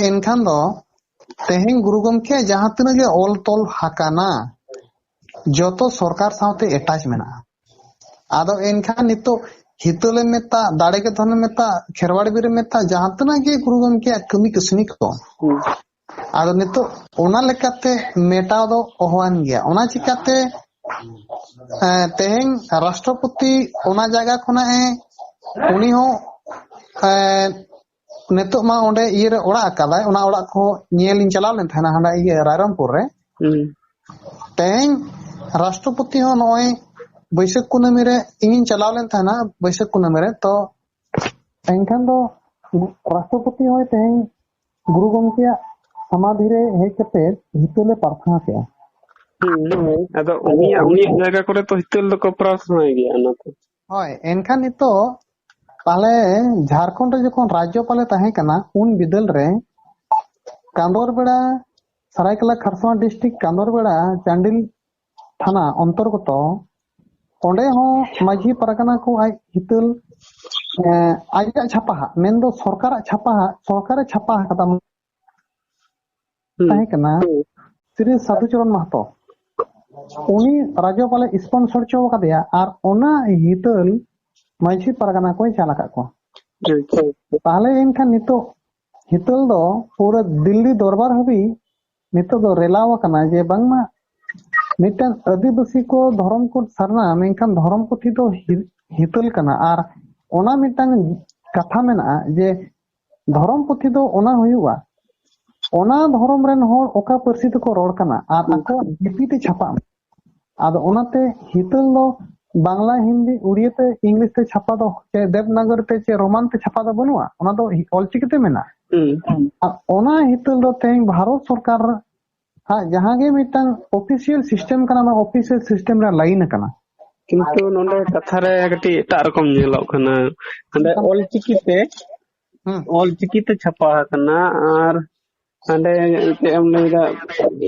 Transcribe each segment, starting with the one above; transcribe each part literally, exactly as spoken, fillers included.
ᱮᱱᱠᱷᱟᱱ ᱫᱚ ᱛᱮᱦᱮᱧ ᱜᱩᱨᱩ ᱜᱚᱢᱠᱮ ᱡᱟᱦᱟᱸ ᱛᱤᱱᱟᱹᱜ ᱜᱮ ᱚᱞ ᱛᱚᱞ ᱦᱟᱠᱟᱱᱟ, ᱡᱚᱛᱚ ᱥᱚᱨᱠᱟᱨ ᱥᱟᱶᱛᱮ ᱮᱴᱟᱪ ᱢᱮᱱᱟᱜᱼᱟ᱾ ᱟᱫᱚ ᱮᱱᱠᱷᱟᱱ ᱱᱤᱛᱚᱜ ᱦᱤᱛᱟᱹᱞᱮᱢ ᱢᱮᱛᱟ, ᱫᱟᱲᱮ ᱜᱮ ᱫᱷᱚᱱᱮᱢ ᱢᱮᱛᱟ, ᱠᱷᱮᱨᱣᱟᱲ ᱵᱤᱨᱮᱢ ᱢᱮᱛᱟ, ᱡᱟᱦᱟᱸ ᱛᱤᱱᱟᱹᱜ ᱜᱮ ᱜᱩᱨᱩ ᱜᱚᱢᱠᱮᱭᱟᱜ ᱠᱟᱹᱢᱤ ᱠᱟᱹᱥᱱᱤ ᱠᱚ, ᱟᱫᱚ ᱱᱤᱛᱚᱜ ᱚᱱᱟ ᱞᱮᱠᱟᱛᱮ ᱢᱮᱴᱟᱣ ᱫᱚ ᱚᱦᱚᱣᱟᱱ ᱜᱮᱭᱟ᱾ ᱚᱱᱟ ᱪᱤᱠᱟᱛᱮ, ᱮᱸ, ᱛᱮᱦᱮᱧ ᱨᱟᱥᱴᱨᱚᱯᱚᱛᱤ ᱚᱱᱟ ᱡᱟᱭᱜᱟ ᱠᱷᱚᱱᱟᱜ ᱮ, ᱩᱱᱤ ᱦᱚᱸ, ᱮᱸ, ᱱᱤᱛᱚᱜ ᱢᱟ ᱚᱸᱰᱮ ᱤᱭᱟᱹᱨᱮ ᱚᱲᱟᱜ ᱟᱠᱟᱫᱟᱭ, ᱚᱱᱟ ᱚᱲᱟᱜ ᱠᱚ ᱧᱮᱞᱤᱧ ᱪᱟᱞᱟᱣ ᱞᱮᱱ ᱛᱟᱦᱮᱱᱟ ᱦᱟᱸᱰᱮ ᱤᱭᱟᱹ ᱨᱟᱭᱨᱚᱝᱯᱩᱨ ᱨᱮ᱾ ᱦᱩᱸ᱾ ᱛᱮᱦᱮᱧ ᱨᱟᱥᱴᱨᱚᱯᱚᱛᱤ ᱦᱚᱸ ᱱᱚᱜᱼᱚᱭ ᱵᱟᱹᱭᱥᱟᱹᱠᱷ ᱠᱩᱱᱟᱹᱢᱤ ᱨᱮ ᱤᱧᱤᱧ ᱪᱟᱞᱟᱣ ᱞᱮᱱ ᱛᱟᱦᱮᱱᱟ, ᱵᱟᱹᱭᱥᱟᱹᱠᱷ ᱠᱩᱱᱟᱹᱢᱤ ᱨᱮ᱾ ᱛᱚ ᱮᱱᱠᱷᱟᱱ ᱫᱚ ᱨᱟᱥᱴᱨᱚᱯᱚᱛᱤ ᱦᱚᱸ ᱛᱮᱦᱮᱧ ᱜᱩᱨᱩ ᱜᱚᱢᱠᱮᱭᱟᱜ ᱥᱚᱢᱟᱫᱷᱤ ᱨᱮ ᱦᱮᱡ ᱠᱟᱛᱮ ᱦᱤᱛᱟᱹᱞᱮ ᱯᱟᱨᱛᱷᱟᱱᱟ ᱠᱮᱜᱼᱟ᱾ ᱦᱩᱸ, ᱦᱩᱸ᱾ ᱟᱫᱚ ᱩᱱᱤᱭᱟᱜ, ᱩᱱᱤᱭᱟᱜ ᱡᱟᱭᱜᱟ ᱠᱚᱨᱮ ᱛᱚ ᱦᱤᱛᱟᱹᱞ ᱫᱚᱠᱚ ᱯᱨᱟᱨᱛᱷᱱᱟᱭ ᱜᱮᱭᱟ, ᱚᱱᱟ ᱛᱚ᱾ ᱦᱳᱭ, ᱮᱱᱠᱷᱟᱱ ᱱᱤᱛᱚᱜ ᱛᱟᱦᱞᱮ ᱡᱷᱟᱲᱠᱷᱚᱸᱰ ᱨᱮ ᱡᱚᱠᱷᱚᱱ ᱨᱟᱡᱽᱡᱚᱯᱟᱞᱮ ᱛᱟᱦᱮᱸ ᱠᱟᱱᱟ, ᱩᱱ ᱵᱤᱫᱟᱹᱞ ᱨᱮ ᱠᱟᱸᱫᱚᱨ ᱵᱮᱲᱟ, ᱥᱟᱨᱟᱭᱠᱮᱞᱟ ᱠᱷᱟᱨᱥᱚᱣᱟ ᱰᱤᱥᱴᱨᱤᱠᱴ ᱠᱟᱸᱫᱚᱨ ᱵᱮᱲᱟ ᱪᱟᱱᱰᱤᱞ ᱛᱷᱟᱱᱟ ᱚᱱᱛᱚᱨᱜᱚᱛᱚ, ᱚᱸᱰᱮ ᱦᱚᱸ ᱢᱟᱹᱡᱷᱤ ᱯᱟᱨᱜᱟᱱᱟ ᱠᱚ ᱟᱡ ᱦᱤᱛᱟᱹᱞ, ᱮᱸ, ᱟᱡᱟᱜ ᱪᱷᱟᱯᱟ ᱦᱟᱜ, ᱢᱮᱱᱫᱚ ᱥᱚᱨᱠᱟᱨᱟᱜ ᱪᱷᱟᱯᱟ ᱦᱟᱜ, ᱥᱚᱨᱠᱟᱨᱮ ᱪᱷᱟᱯᱟ ᱟᱠᱟᱫᱟ᱾ ᱦᱩᱸ᱾ ᱛᱟᱦᱮᱸ ᱠᱟᱱᱟ ᱥᱨᱤ ᱥᱟᱫᱷᱩ ᱪᱚᱨᱚᱱ ᱢᱟᱦᱟᱛᱚ᱾ ᱩᱱᱤ ᱨᱟᱡᱽᱡᱚᱯᱟᱞᱮ sponsor ᱦᱚᱪᱚ ᱟᱠᱟᱫᱮᱭᱟ ᱟᱨ ᱚᱱᱟ ᱦᱤᱛᱟᱹᱞ ᱢᱟᱹᱡᱷᱤ ᱯᱟᱨᱜᱟᱱᱟ ᱠᱚᱭ ᱪᱟᱞ ᱟᱠᱟᱫ ᱠᱚᱣᱟ᱾ ᱟᱪᱪᱷᱟ᱾ ᱛᱟᱦᱞᱮ ᱮᱱᱠᱷᱟᱱ ᱱᱤᱛᱚᱜ ᱦᱤᱛᱟᱹᱞ ᱫᱚ ᱯᱩᱨᱟᱹ ᱫᱤᱞᱞᱤ ᱫᱚᱨᱵᱟᱨ ᱦᱟᱹᱵᱤᱡ ᱱᱤᱛᱚᱜ ᱫᱚ ᱨᱮᱞᱟᱣ ᱟᱠᱟᱱᱟ ᱡᱮ ᱵᱟᱝᱢᱟ ᱢᱤᱫᱴᱟᱝ ᱟᱹᱫᱤᱵᱟᱹᱥᱤ ᱠᱚ ᱫᱷᱚᱨᱚᱢ ᱠᱳᱰ ᱥᱟᱨᱱᱟ, ᱢᱮᱱᱠᱷᱟᱱ ᱫᱷᱚᱨᱚᱢ ᱯᱩᱛᱷᱤ ᱫᱚ ᱦᱤ-, ᱦᱤᱛᱟᱹᱞ ᱠᱟᱱᱟ᱾ ᱟᱨ ᱚᱱᱟ ᱢᱤᱫᱴᱟᱝ ᱠᱟᱛᱷᱟ ᱢᱮᱱᱟᱜᱼᱟ ᱡᱮ ᱫᱷᱚᱨᱚᱢ ᱯᱩᱛᱷᱤ ᱫᱚ ᱚᱱᱟ ᱦᱩᱭᱩᱜᱼᱟ, ᱚᱱᱟ ᱫᱷᱚᱨᱚᱢ ᱨᱮᱱ ᱦᱚᱲ ᱚᱠᱟ ᱯᱟᱹᱨᱥᱤ ᱛᱮᱠᱚ ᱨᱚᱲ ᱠᱟᱱᱟ ᱟᱨ ᱟᱠᱚᱣᱟᱜ ᱞᱤᱯᱤ ᱛᱮ ᱪᱷᱟᱯᱟᱜ ᱢᱟ᱾ ᱟᱫᱚ ᱚᱱᱟᱛᱮ ᱦᱤᱛᱟᱹᱞ ᱫᱚ ᱵᱟᱝᱞᱟ, ᱦᱤᱱᱫᱤ, ᱩᱲᱤᱭᱟ ᱛᱮ, ᱤᱝᱞᱤᱥ ᱛᱮ ᱪᱷᱟᱯᱟ ᱫᱚ, ᱪᱮ ᱫᱮᱵᱽᱱᱟᱜᱚᱨᱤ ᱛᱮ, ᱪᱮ ᱨᱳᱢᱟᱱ ᱛᱮ ᱪᱷᱟᱯᱟ ᱫᱚ ᱵᱟᱹᱱᱩᱜᱼᱟ, ᱚᱱᱟ ᱫᱚ ᱚᱞᱪᱤᱠᱤ ᱛᱮ ᱢᱮᱱᱟᱜᱼᱟ᱾ ᱦᱩᱸ᱾ ᱟᱨ ᱚᱱᱟ ᱦᱤᱛᱟᱹᱞ ᱫᱚ ᱛᱮᱦᱮᱧ ᱵᱷᱟᱨᱚᱛ ᱥᱚᱨᱠᱟᱨ ᱟᱜ ᱡᱟᱦᱟᱸ ᱜᱮ ᱢᱤᱫᱴᱟᱝ official system ᱠᱟᱱᱟ, ᱚᱱᱟ official system ᱨᱮ line ᱟᱠᱟᱱᱟ᱾ ᱠᱤᱱᱛᱩ ᱱᱚᱰᱮ ᱠᱟᱛᱷᱟ ᱨᱮ ᱠᱟᱹᱴᱤᱡ ᱮᱴᱟᱜ ᱨᱚᱠᱚᱢ ᱧᱮᱞᱚᱜ ᱠᱟᱱᱟ᱾ ᱦᱟᱸᱰᱮ ᱚᱞᱪᱤᱠᱤ ᱛᱮ, ᱦᱩᱸ᱾ ᱚᱞᱪᱤᱠᱤ ᱛᱮ ᱪᱷᱟᱯᱟ ᱟᱠᱟᱱᱟ᱾ ᱟᱨ ᱦᱟᱸᱰᱮ ᱪᱮᱫ ᱮᱢ ᱞᱟᱹᱭᱫᱟ,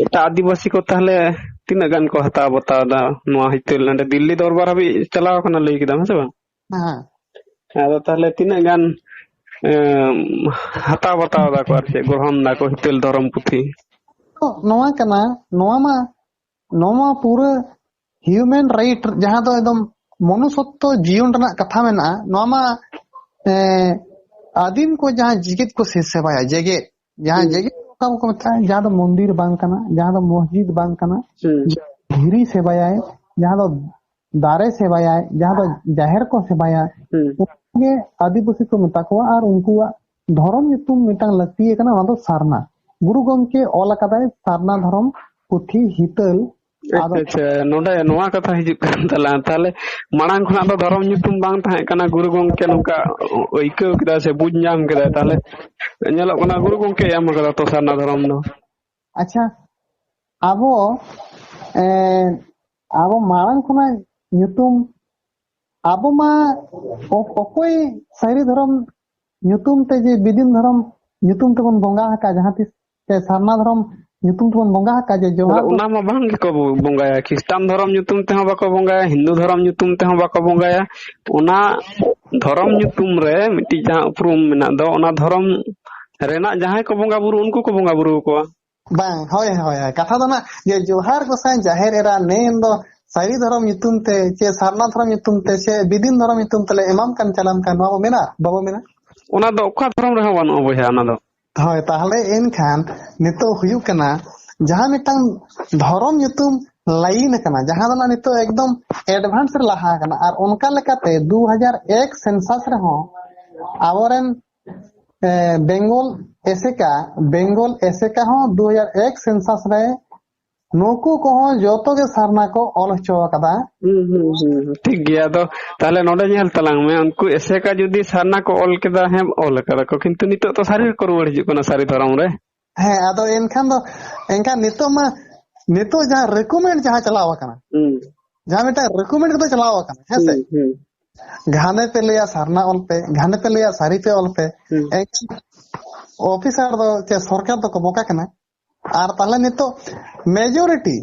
ᱮᱴᱟᱜ ᱟᱹᱫᱤᱵᱟᱹᱥᱤ ᱠᱚ ᱛᱟᱦᱞᱮ ᱛᱤᱱᱟᱹᱜ ᱜᱟᱱ ᱠᱚ ᱦᱟᱛᱟᱣ ᱵᱟᱛᱟᱣ ᱮᱫᱟ ᱱᱚᱣᱟ ᱦᱤᱛᱟᱹᱞ? ᱦᱟᱸᱰᱮ ᱫᱤᱞᱞᱤ ᱫᱚᱨᱵᱟᱨ ᱦᱟᱹᱵᱤᱡ ᱪᱟᱞᱟᱣ ᱟᱠᱟᱱᱟ ᱞᱟᱹᱭ ᱠᱮᱫᱟᱢ, ᱦᱮᱸ ᱥᱮ ᱵᱟᱝ? ᱦᱮᱸ᱾ ᱟᱫᱚ ᱛᱟᱦᱞᱮ ᱛᱤᱱᱟᱹᱜ ᱜᱟᱱ ᱮᱸ, ᱦᱟᱛᱟᱣ ᱵᱟᱛᱟᱣ ᱫᱟᱠᱚ, ᱟᱨ ᱪᱮᱫ ᱜᱨᱚᱦᱚᱱ ᱫᱟᱠᱚ ᱦᱤᱛᱟᱹᱞ ᱫᱷᱚᱨᱚᱢ ᱯᱩᱛᱷᱤ᱾ ᱛᱚ ᱱᱚᱣᱟ ᱠᱟᱱᱟ, ᱱᱚᱣᱟ ᱢᱟ, ᱱᱚᱣᱟ ᱢᱟ ᱯᱩᱨᱟᱹ human right, ᱡᱟᱦᱟᱸ ᱫᱚ ᱮᱠᱫᱚᱢ ᱢᱚᱱᱩᱥᱚᱛᱛᱚ ᱡᱤᱭᱚᱱ ᱨᱮᱱᱟᱜ ᱠᱟᱛᱷᱟ ᱢᱮᱱᱟᱜᱼᱟ᱾ ᱱᱚᱣᱟ ᱢᱟ, ᱮᱸ, ᱟᱹᱫᱤᱢ ᱠᱚ ᱡᱟᱦᱟᱸ ᱡᱮᱜᱮᱛ ᱠᱚ ᱥᱮ-, ᱥᱮᱵᱟᱭᱟ, ᱡᱮᱜᱮᱛ, ᱡᱟᱦᱟᱸ ᱦᱩᱸ᱾ ᱡᱮᱜᱮᱛ ᱚᱠᱟ ᱠᱚ ᱢᱮᱛᱟᱜᱼᱟ, ᱡᱟᱦᱟᱸ ᱫᱚ ᱢᱚᱱᱫᱤᱨ ᱵᱟᱝ ᱠᱟᱱᱟ, ᱡᱟᱦᱟᱸ ᱫᱚ ᱢᱚᱥᱡᱤᱫ ᱵᱟᱝ ᱠᱟᱱᱟ, ᱦᱩᱸ᱾ ᱫᱷᱤᱨᱤ ᱥᱮᱵᱟᱭᱟᱭ, ᱡᱟᱦᱟᱸ ᱫᱚ ᱫᱟᱨᱮ ᱥᱮᱵᱟᱭᱟᱭ, ᱡᱟᱦᱟᱸ ᱫᱚ ᱡᱟᱦᱮᱨ ᱠᱚ ᱥᱮᱵᱟᱭᱟ, ᱦᱩᱸ᱾ ᱩᱱᱠᱩ ᱜᱮ ᱟᱹᱫᱤᱵᱟᱹᱥᱤ ᱠᱚ ᱢᱮᱛᱟ ᱠᱚᱣᱟ᱾ ᱟᱨ ᱩᱱᱠᱩᱣᱟᱜ ᱫᱷᱚᱨᱚᱢ ᱧᱩᱛᱩᱢ ᱢᱤᱫᱴᱟᱝ ᱞᱟᱹᱠᱛᱤ ᱠᱟᱱᱟ, ᱚᱱᱟ ᱫᱚ ᱥᱟᱨᱱᱟ᱾ ᱜᱩᱨᱩ ᱜᱚᱢᱠᱮ ᱚᱞ ᱟᱠᱟᱫᱟᱭ ᱥᱟᱨᱱᱟ ᱫᱷᱚᱨᱚᱢ ᱯᱩᱛᱷᱤ ᱦᱤᱛᱟᱹᱞ᱾ ᱟᱫᱚ ᱟᱪᱪᱷᱟ, ᱟᱪᱪᱷᱟ, ᱱᱚᱰᱮ ᱱᱚᱣᱟ ᱠᱟᱛᱷᱟ ᱦᱤᱡᱩᱜ ᱠᱟᱱ ᱛᱟᱞᱟᱝ᱾ ᱛᱟᱦᱞᱮ ᱢᱟᱲᱟᱝ ᱠᱷᱚᱱᱟᱜ ᱫᱚ ᱫᱷᱚᱨᱚᱢ ᱧᱩᱛᱩᱢ ᱵᱟᱝ ᱛᱟᱦᱮᱸ ᱠᱟᱱᱟ, ᱜᱩᱨᱩ ᱜᱚᱢᱠᱮ ᱱᱚᱝᱠᱟ ᱟᱹᱭᱠᱟᱹᱣ ᱠᱮᱫᱟᱭ ᱥᱮ ᱵᱩᱡᱽ ᱧᱟᱢ ᱠᱮᱫᱟᱭ, ᱛᱟᱦᱞᱮ ᱧᱮᱞᱚᱜ ᱠᱟᱱᱟ ᱜᱩᱨᱩ ᱜᱚᱢᱠᱮ ᱮᱢ ᱠᱟᱫᱟ ᱛᱚ ᱥᱟᱨᱱᱟ ᱫᱷᱚᱨᱚᱢ ᱫᱚ᱾ ᱟᱪᱪᱷᱟ, ᱟᱵᱚ, ᱮ, ᱟᱵᱚ ᱢᱟᱲᱟᱝ ᱠᱷᱚᱱᱟᱜ ᱧᱩᱛᱩᱢ, ᱟᱵᱚ ᱢᱟ ᱚ-, ᱚᱠᱚᱭ ᱥᱟᱹᱨᱤ ᱫᱷᱚᱨᱚᱢ ᱧᱩᱛᱩᱢ ᱛᱮ, ᱡᱮ ᱵᱤᱫᱤᱱ ᱫᱷᱚᱨᱚᱢ ᱧᱩᱛᱩᱢ ᱛᱮᱵᱚᱱ ᱵᱚᱸᱜᱟ ᱟᱠᱟᱫ, ᱡᱟᱦᱟᱸ ᱛᱤᱥ ᱥᱮ ᱥᱟᱨᱱᱟ ᱫᱷᱚᱨᱚᱢ ᱧᱩᱛᱩᱢ ᱛᱮᱵᱚᱱ ᱵᱚᱸᱜᱟ ᱟᱠᱟᱫ, ᱡᱮ ᱡᱚᱦᱟᱨ ᱟᱫᱚ ᱫᱚ ᱚᱱᱟ ᱢᱟ ᱵᱟᱝ ᱜᱮᱠᱚ ᱵᱚ-, ᱵᱚᱸᱜᱟᱭᱟ᱾ ᱠᱷᱨᱤᱥᱴᱟᱱ ᱫᱷᱚᱨᱚᱢ ᱧᱩᱛᱩᱢ ᱛᱮᱦᱚᱸ ᱵᱟᱠᱚ ᱵᱚᱸᱜᱟᱭᱟ, ᱦᱤᱱᱫᱩ ᱫᱷᱚᱨᱚᱢ ᱧᱩᱛᱩᱢ ᱛᱮᱦᱚᱸ ᱵᱟᱠᱚ ᱵᱚᱸᱜᱟᱭᱟ᱾ ᱚᱱᱟ ᱫᱷᱚᱨᱚᱢ ᱧᱩᱛᱩᱢ ᱨᱮ ᱢᱤᱫᱴᱤᱡ ᱡᱟᱦᱟᱸ ᱩᱯᱨᱩᱢ ᱢᱮᱱᱟᱜ ᱫᱚ, ᱚᱱᱟ ᱫᱷᱚᱨᱚᱢ ᱨᱮᱱᱟᱜ ᱡᱟᱦᱟᱸᱭ ᱠᱚ ᱵᱚᱸᱜᱟ ᱵᱩᱨᱩ, ᱩᱱᱠᱩ ᱠᱚ ᱵᱚᱸᱜᱟ ᱵᱩᱨᱩ ᱟᱠᱚᱣᱟ᱾ ᱵᱟᱝ, ᱦᱳᱭ, ᱦᱳᱭ, ᱦᱳᱭ᱾ ᱠᱟᱛᱷᱟ ᱫᱚ ᱱᱟᱜ ᱡᱮ ᱡᱚᱦᱟᱨ ᱜᱚᱸᱥᱟᱭ ᱡᱟᱦᱮᱨ ᱮᱨᱟ, ᱱᱮ ᱮᱱ ᱫᱚ ᱥᱟᱹᱨᱤ ᱫᱷᱚᱨᱚᱢ ᱧᱩᱛᱩᱢ ᱛᱮ ᱪᱮ ᱥᱟᱨᱱᱟ ᱫᱷᱚᱨᱚᱢ ᱧᱩᱛᱩᱢ ᱛᱮ ᱪᱮ ᱵᱤᱫᱤᱱ ᱫᱷᱚᱨᱚᱢ ᱧᱩᱛᱩᱢ ᱛᱮᱞᱮ ᱮᱢᱟᱢ ᱠᱟᱱ ᱪᱟᱞᱟᱢ ᱠᱟᱱ, ᱱᱚᱣᱟ ᱵᱚ ᱢᱮᱱᱟ, ᱵᱟᱵᱚ ᱢᱮᱱᱟ? ᱚᱱᱟ ᱫᱚ ᱚᱠᱟ ᱫᱷᱚᱨᱚᱢ ᱨᱮᱦᱚᱸ ᱵᱟᱹᱱᱩᱜᱼᱟ ᱵᱚᱭᱦᱟ, ᱚᱱᱟ ᱫᱚ᱾ ᱦᱳᱭ, ᱛᱟᱦᱞᱮ ᱮᱱᱠᱷᱟᱱ ᱱᱤᱛᱚᱜ ᱦᱩᱭᱩᱜ ᱠᱟᱱᱟ, ᱡᱟᱦᱟᱸ ᱢᱤᱫᱴᱟᱝ ᱫᱷᱚᱨᱚᱢ ᱧᱩᱛᱩᱢ ᱞᱟᱭᱤᱱ ᱟᱠᱟᱱᱟ, ᱡᱟᱦᱟᱸ ᱫᱚ ᱱᱟᱜ ᱱᱤᱛᱚᱜ ᱮᱠᱫᱚᱢ advance ᱨᱮ ᱞᱟᱦᱟ ᱟᱠᱟᱱᱟ, ᱟᱨ ᱚᱱᱠᱟ ᱞᱮᱠᱟᱛᱮ ᱫᱩ ᱦᱟᱡᱟᱨ ᱮᱠ census ᱨᱮᱦᱚᱸ ᱟᱵᱚᱨᱮᱱ, ᱮ, ᱵᱮᱝᱜᱚᱞ ᱮᱥᱮᱠᱟ, ᱵᱮᱝᱜᱚᱞ ᱮᱥᱮᱠᱟ ᱦᱚᱸ ᱫᱩ ᱦᱟᱡᱟᱨ ᱮᱠ census ᱨᱮ ᱱᱩᱠᱩ ᱠᱚᱦᱚᱸ ᱡᱚᱛᱚ ᱜᱮ ᱥᱟᱨᱱᱟ ᱠᱚ ᱚᱞ ᱦᱚᱪᱚ ᱟᱠᱟᱫᱟ᱾ ᱦᱩᱸ, ᱦᱩᱸ, ᱦᱩᱸ, ᱦᱩᱸ᱾ ᱴᱷᱤᱠ ᱜᱮᱭᱟ᱾ ᱟᱫᱚ ᱛᱟᱦᱞᱮ ᱱᱚᱰᱮ ᱧᱮᱞ ᱛᱟᱞᱟᱝ ᱢᱮ, ᱩᱱᱠᱩ ᱮᱥᱮᱠᱟ ᱡᱩᱫᱤ ᱥᱟᱨᱱᱟ ᱠᱚ ᱚᱞ ᱠᱮᱫᱟ, ᱦᱮᱸ, ᱚᱞ ᱠᱟᱫᱟ ᱠᱚ, ᱠᱤᱱᱛᱩ ᱱᱤᱛᱚᱜ ᱛᱚ ᱥᱟᱹᱨᱤ ᱜᱮᱠᱚ ᱨᱩᱣᱟᱹᱲ ᱦᱤᱡᱩᱜ ᱠᱟᱱᱟ ᱥᱟᱹᱨᱤ ᱫᱷᱚᱨᱚᱢ ᱨᱮ᱾ ᱦᱮᱸ, ᱟᱫᱚ ᱮᱱᱠᱷᱟᱱ ᱫᱚ, ᱮᱱᱠᱷᱟᱱ ᱱᱤᱛᱚᱜ ᱢᱟ, ᱱᱤᱛᱚᱜ ᱡᱟᱦᱟᱸ recommend ᱡᱟᱦᱟᱸ ᱪᱟᱞᱟᱣ ᱟᱠᱟᱱᱟ, ᱦᱩᱸ᱾ ᱡᱟᱦᱟᱸ ᱢᱤᱫᱴᱟᱝ recommend ᱠᱟᱛᱮ ᱪᱟᱞᱟᱣ ᱟᱠᱟᱱᱟ, ᱦᱮᱸ ᱥᱮ? ᱦᱩᱸ, ᱦᱩᱸ᱾ ᱜᱷᱟᱱᱮ ᱯᱮ ᱞᱟᱹᱭᱟ ᱥᱟᱨᱱᱟ ᱚᱞ ᱯᱮ, ᱜᱷᱟᱱᱮ ᱯᱮ ᱞᱟᱹᱭᱟ ᱥᱟᱹᱨᱤ ᱯᱮ ᱚᱞ ᱯᱮ᱾ ᱦᱩᱸ᱾ ᱮᱱᱠᱷᱟᱱ ᱚᱯᱷᱤᱥᱟᱨ ᱫᱚ ᱪᱮ ᱥᱚᱨᱠᱟᱨ ᱫᱚᱠᱚ ᱵᱚᱠᱟ ᱠᱟᱱᱟ? ᱟᱨ ᱛᱟᱦᱞᱮ ᱱᱤᱛᱚᱜ majority,